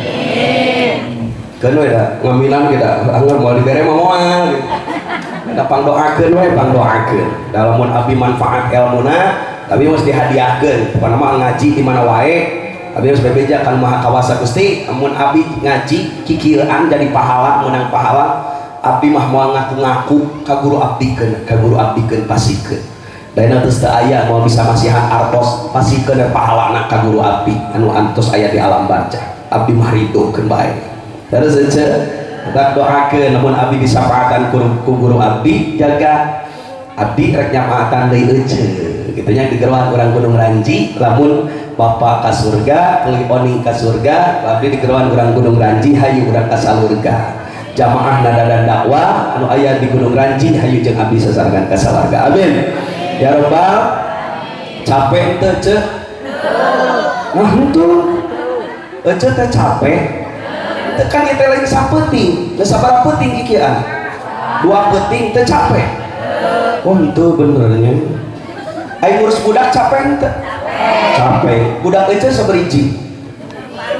Keun we da ngaminan kita anggar moal dibere mah moal. Da pangdoakeun we pangdoakeun. Da lamun abdi manfaat elmuna tapi mesti dihadiahkeun. Pokona mah ngaji di mana wae abi geus bebeja kan Maha Kawasa Gusti amun abdi ngaji kikieuan jadi pahala menang pahala abdi mah moal ngaku-ngaku ka guru abdikeun ka guru abdikeun pasikeun. Dayana geus teu aya moal bisa masihan artos pasikeun pahalana ka guru abdi anu antos aya di alam barjah. Abdi mah ridokeun bae. Terus ece tak doakeun lamun abdi disapaatan ku guru abdi jaga Abdi rek nyapaatan deui ece kitu nya digeroan urang Gunung Ranji, lamun bapak ka surga, tuluy oning ka surga, abdi digeroan urang Gunung Ranji hayu urang ka salurga. Jamaah Nada dan Dakwah anu aya di Gunung Ranji hayu jeung abdi sasarengan ka sawarga. Amin. Ya robbal capek teu ceu? Nah henteu. Ece teh capek. Teu kan ieu teh lain sapeuting, geus sabaraha peuting kikieuan? Dua peuting teu capek. Oh henteu benernya. Aing ngurus budak capek henteu? Capek. Budak ece saberiji?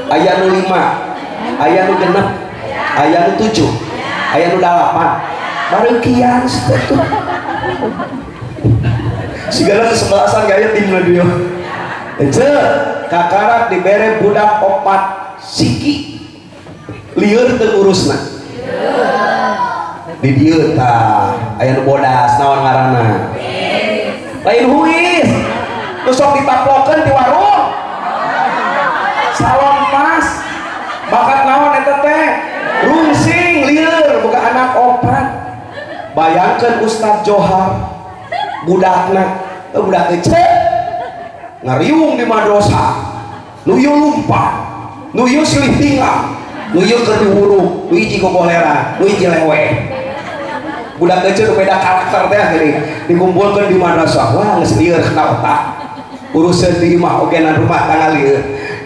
Aya nu 5, aya nu 6, aya nu 7, aya nu 8. Bareukian teh tuh. Sigana kesebelasan gaya tim dieu. Ece kakarak dibere budak 4 siki. Lieur teu urusna. Di dieu tah aya nu bodas naon ngaranna? Lain huis. Nu sok ditaplokeun di warung. Salon pas. Bakat naon eta teh? Rungsing lieur boga anak 4. Bayangkeun Ustaz Johar budakna, budak ece ngariung di madrasah, nu ieu lumpat, nu ieu silih tinggal, nu ieu keur diwuruk, nu hiji gogoleran, nu hiji leweh. Budak ece nu beda karakter teh gini, dikumpulkeun di madrasah, wah geus lieur kana otak. Urusan di imah ogenan rumah tangga lieur.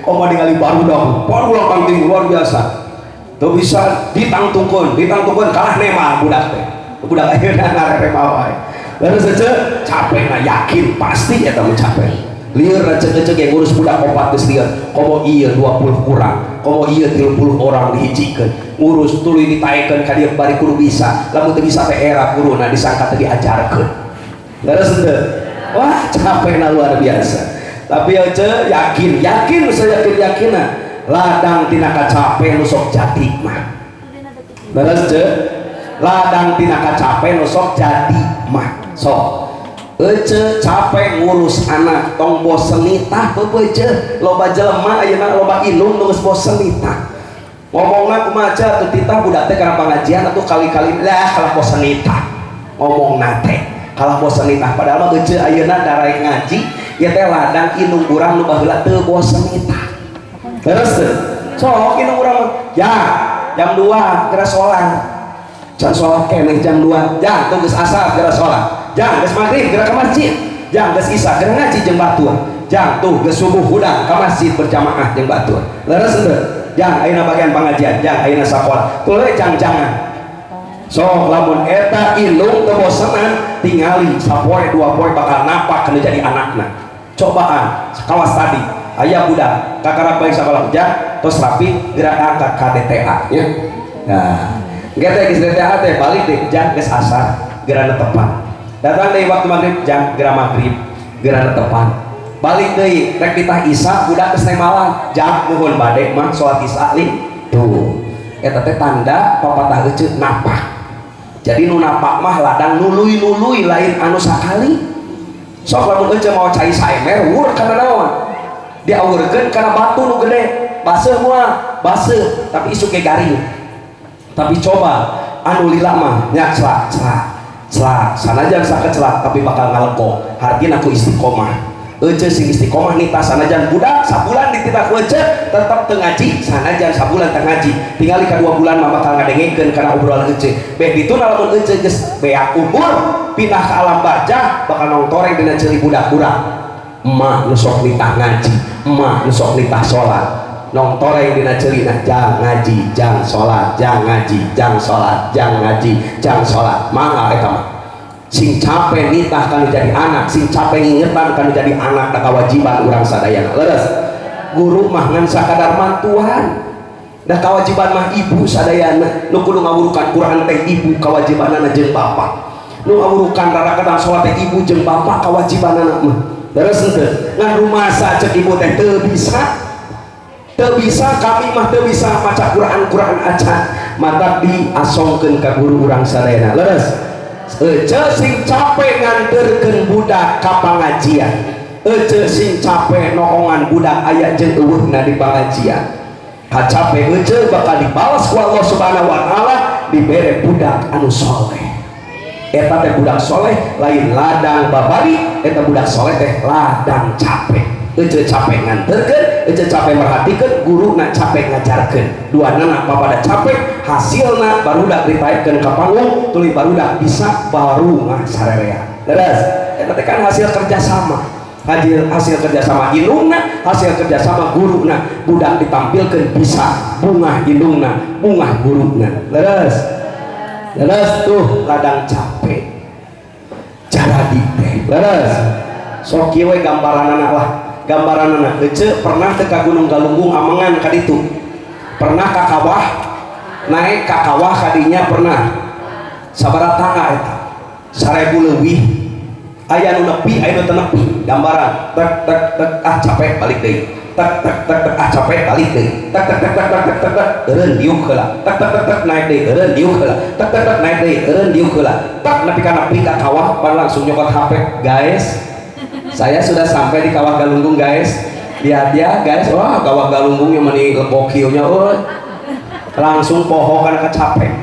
Komo ningali barudak, barudak penting luar biasa. Teu bisa ditangtungkeun, ditangtungkeun kalah nema budak teh. Budak ayeuna ngarerema wae. Lalu saja capek nah yakin pasti eta mah capek. Lieur recek-recek yang ngurus budak 4 geus lieur. Komo ieu 20 kurang, komo ieu 30 orang dihijikeun. Ngurus tuluy ditaekeun ka dieu bari kudu bisa. Lamun teu bisa teh era guruna disangka teu diajarkeun. Leres henteu? Wah, capekna luar biasa. Tapi ece yakin, yakin saya yakin yakinna ladang tina kacape nu sok jadi mah. Leres ce? Ladang tina kacape nu sok jadi mah. Sok ece capek ngurus anak tong bosen nitah peupeue loba jelema ayeuna loba indung nu geus bosen nitah. Ngomongna kumaha atuh titah budak teh kana pangajian atuh kali-kali lah kalah bosen nitah. Ngomongna teh kalah bosen nitah padahal mah ece ayeuna daraek ngaji ieu teh ladang indung urang nu baheula teu bosen nitah. Terus teu? Sok indung urang mah ya jam 2 geura salat. Can salat keneh jam 2. Jang teu geus asar geura salat. Jang geus maghrib geura ka masjid. Jang geus isya geura ngaji jeung batur. Jang tuh geus subuh hudang ka masjid berjamaah jeung batur. Leres henteu? Jang ayeuna bagian pengajian, jang ayeuna sakola. Tuluy jang-jangan. Sok lamun eta indung teu bosenan tingali sapoe dua poe bakal napak kana jadi anakna. Cobaan kawas tadi aya budak kakara bae sakola jang tos rapi geura angkat ka DTA nya. Nah, engke teh geus DTA teh balik deh jang geus asar geura netepan. Datang deui waktu maghrib jang geura maghrib geura netepan. Balik deui rek ditah isya budak geus nemalan jang nuhun bade mah salat isya lin. Tuh eta teh tanda papatah ece napak. Jadi nu napak mah ladang nuluy-nuluy lain anu sakali. Sok lamun ece mau cai saemer wur kana naon? Diawurkeun kana batu nu gede, baseuh moal, baseuh tapi isuk ge garing. Tapi coba anu lila mah nya celak celak celak sanajan sakecelak tapi bakal ngalekok. Hartina ku istiqomah. Ece sing istiqomah nitah sanajan budak sabulan dititah ku ece tetep teu ngaji sanajan sabulan teu ngaji tingali ka 2 bulan mah bakal ngadengekeun kana obrolan ece beh dituna lamun ece geus beak umur pindah ke alam barjah bakal nongtoreng dina ceuli budak urang emak nu sok nitah ngaji emak nu sok nitah salat nongtoreng dina ceulina jang ngaji jang salat jang ngaji jang salat jang ngaji jang salat mangga eta mah sing capek nitah kanu jadi anak sing capek ngingetan kanu jadi anak da kewajiban urang sadayana leres guru mah ngan sakadar mantuan da kewajiban mah ibu sadayana nu kudu ngawurukan Quran teh ibu kewajibanana jeung bapak nu ngawurukan raraketan salat teh ibu jeung bapak kewajibanana mah leres henteu ngan rumasa ceuk ibu teh teu bisa kami mah teu bisa maca Quran Quran acan mata diasongkeun ka guru urang sadayana leres. Ece sing capek nganterkeun budak ka pangajian ece sing capek noongan budak aya jeung eueuhna di pangajian kacape ece bakal dibalas ku Allah Subhanahu wa taala dibere budak anu soleh. Eta teh budak soleh lain ladang babari, eta budak soleh teh ladang capek. Ece capek nganterkeun, ece capek merhatikeun, guruna capek ngajarkeun. Duanana papada capek, hasilna barudak ditaekkeun ka panggung, tuluy barudak bisa barungah sarerea. Leres, eta teh kan hasil kerjasama. Hasil kerjasama indungna, hasil kerjasama guruna, budak ditampilkan bisa bungah indungna, bungah guruna. Leres, leres tuh ladang capek. Jaradi teh, leres. Sok kieu we gambaranana lah, gambaranana. Ece pernah teu ka Gunung Galunggung amengan ka ditu? Pernah ka kawah? Naik ka kawah kadinya pernah? Sabaraha tangga eta? 1000 leuwih. Aya nu nepi, aya nu teu nepi. Gambaran tek tek tek, ah capek balik deui. Tek tek tek tek, ah capek balik deui. Tek tek tek tek tek tek tek tek, eureun diuk heula. Tek tek tek tek naik deui, eureun diuk heula. Tek tek tek naik deui, eureun diuk heula. Tek nepi ka nepi ka kawah, pan langsung nyokot HP, guys. Saya sudah sampai di Kawah Galunggung, guys. Lihat ya, guys. Wah, Kawah Galunggungnya meni gokilnya. Oh. Langsung poho karena kecapek.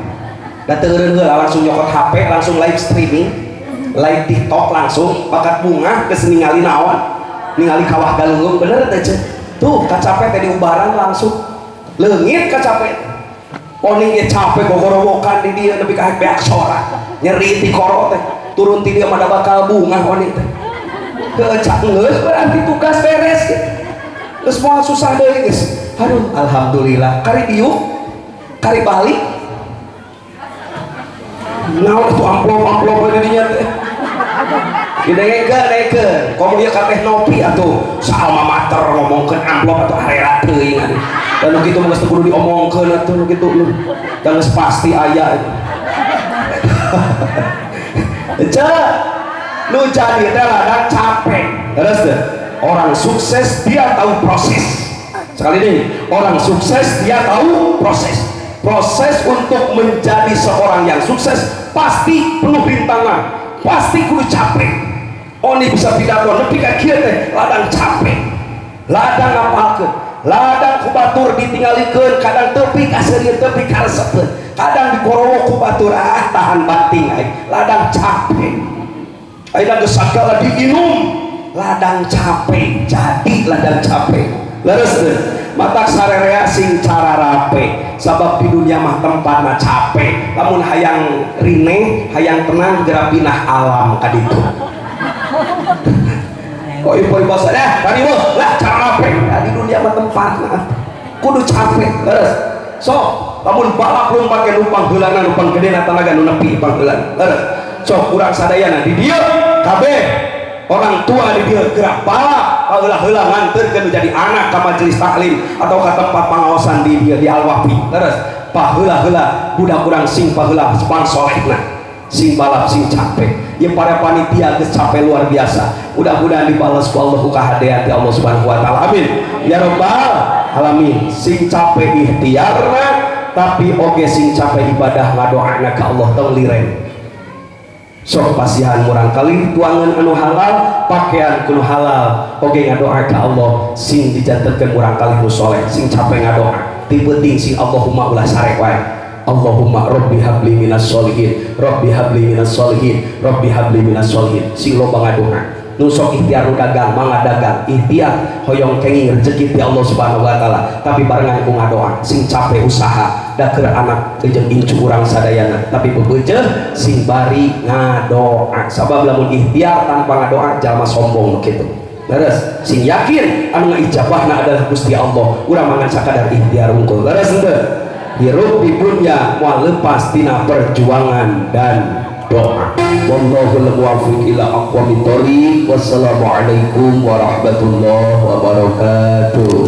Da teu eureun heula langsung nyokot HP, langsung live streaming, live TikTok langsung bakat bunga geus ningali naon, ningali Kawah Galunggung bener teh Ceu. Tuh kacapek teh diubaran langsung leungit kacapek. Oning ge capek gogorowokan di dieu nepi ka beak sora. Nyeri ti koro teh. Turun ti dieu mah da bakal bungah oning teh. Kecak geus berarti tugas beres. Geus moal susah deui geus. Aduh, alhamdulillah. Kari diuk, kari balik. Naon itu amplop-amplop di dinya teh. Didengekeun, dengekeun. Komo ieu ka Teh Nopi atuh. Sa alma mater ngomongkeun amplop atuh arera teuing atuh. Dan nu kitu mah geus teu kudu diomongkeun atuh nu kitu nu. Da geus pasti aya. Ece, nu jadi teh ladang capek. Terus deh, orang sukses dia tahu proses. Sekali ini, orang sukses dia tahu proses. Proses untuk menjadi seorang yang sukses pasti penuh rintangan, pasti kudu capek. Oni bisa pidato nepi ka kieu teh ladang capek. Ladang ngapalkeun, ladang ku batur ditinggalikeun, kadang tepi kaseurieun tepi karesepeun, kadang dikorowo ku batur ah tahan banting aing. Ladang capek. Ayeuna geus sagala diinum, ladang capek, jadi ladang capek. Leres teu? Matak sarerea sing cara rape, sabab di dunia mah tempatna capek. Lamun hayang rineh, hayang tenang geura pindah alam ka ditu. Kok ieu paribasa dah, tadi mah lah cara rape. Nah, di dunia mah tempatna kudu capek. Leres. Sok, lamun balap lompat ke numpang heulana numpang gedena tanaga nu nepi pangheulana. Leres. Sok urang sadayana di dieu kabeh orang tua di dieu gerak balap heula-heula nganterkeun jadi anak ka majelis taklim atau ka tempat pengawasan di dieu di Al-Wafi. Leres. Paheula-heula budak urang sing paheula pang solehna, sing balap sing capek. Ya para panitia geus capek luar biasa. Mudah-mudahan dibalas ku Allah ku kahadean ti Allah Subhanahu wa taala. Amin. Ya rabbal alamin. Sing capek ikhtiarna tapi oge sing capek ibadah ngadoana ka Allah tong liren. Sok pasihan murang kali tuangan anu halal, pakaian kudu halal, oge ngadoa ka Allah sing dijantenkeun murang kali nu soleh, sing capek ngadoa. Ti penting sing Allahumma ulah sarek wae. Allahumma rabbi habli minas sholihin, rabbi habli minas sholihin, rabbi habli minas sholihin. Sing loba ngadoa. Nu sok ikhtiar nu dagang, mangga dagang, ikhtiar hoyong kenging rezeki ti Allah Subhanahu wa taala, tapi barengan ku ngadoa, sing capek usaha da keur anak jeung incu urang sadayana, tapi bebeujeuh sing bari ngadoa. Sabab lamun ikhtiar tanpa ngadoa jalma sombong kitu. Leres, sing yakin anu ngaijabahna adalah Gusti Allah, urang mangan sakadar ikhtiar unggul. Leres henteu? Hirup di dunia moal lepas tina perjuangan dan doa. Wallahul muwaffiq ila aqwamit thoriq. Wassalamualaikum warahmatullahi wabarakatuh.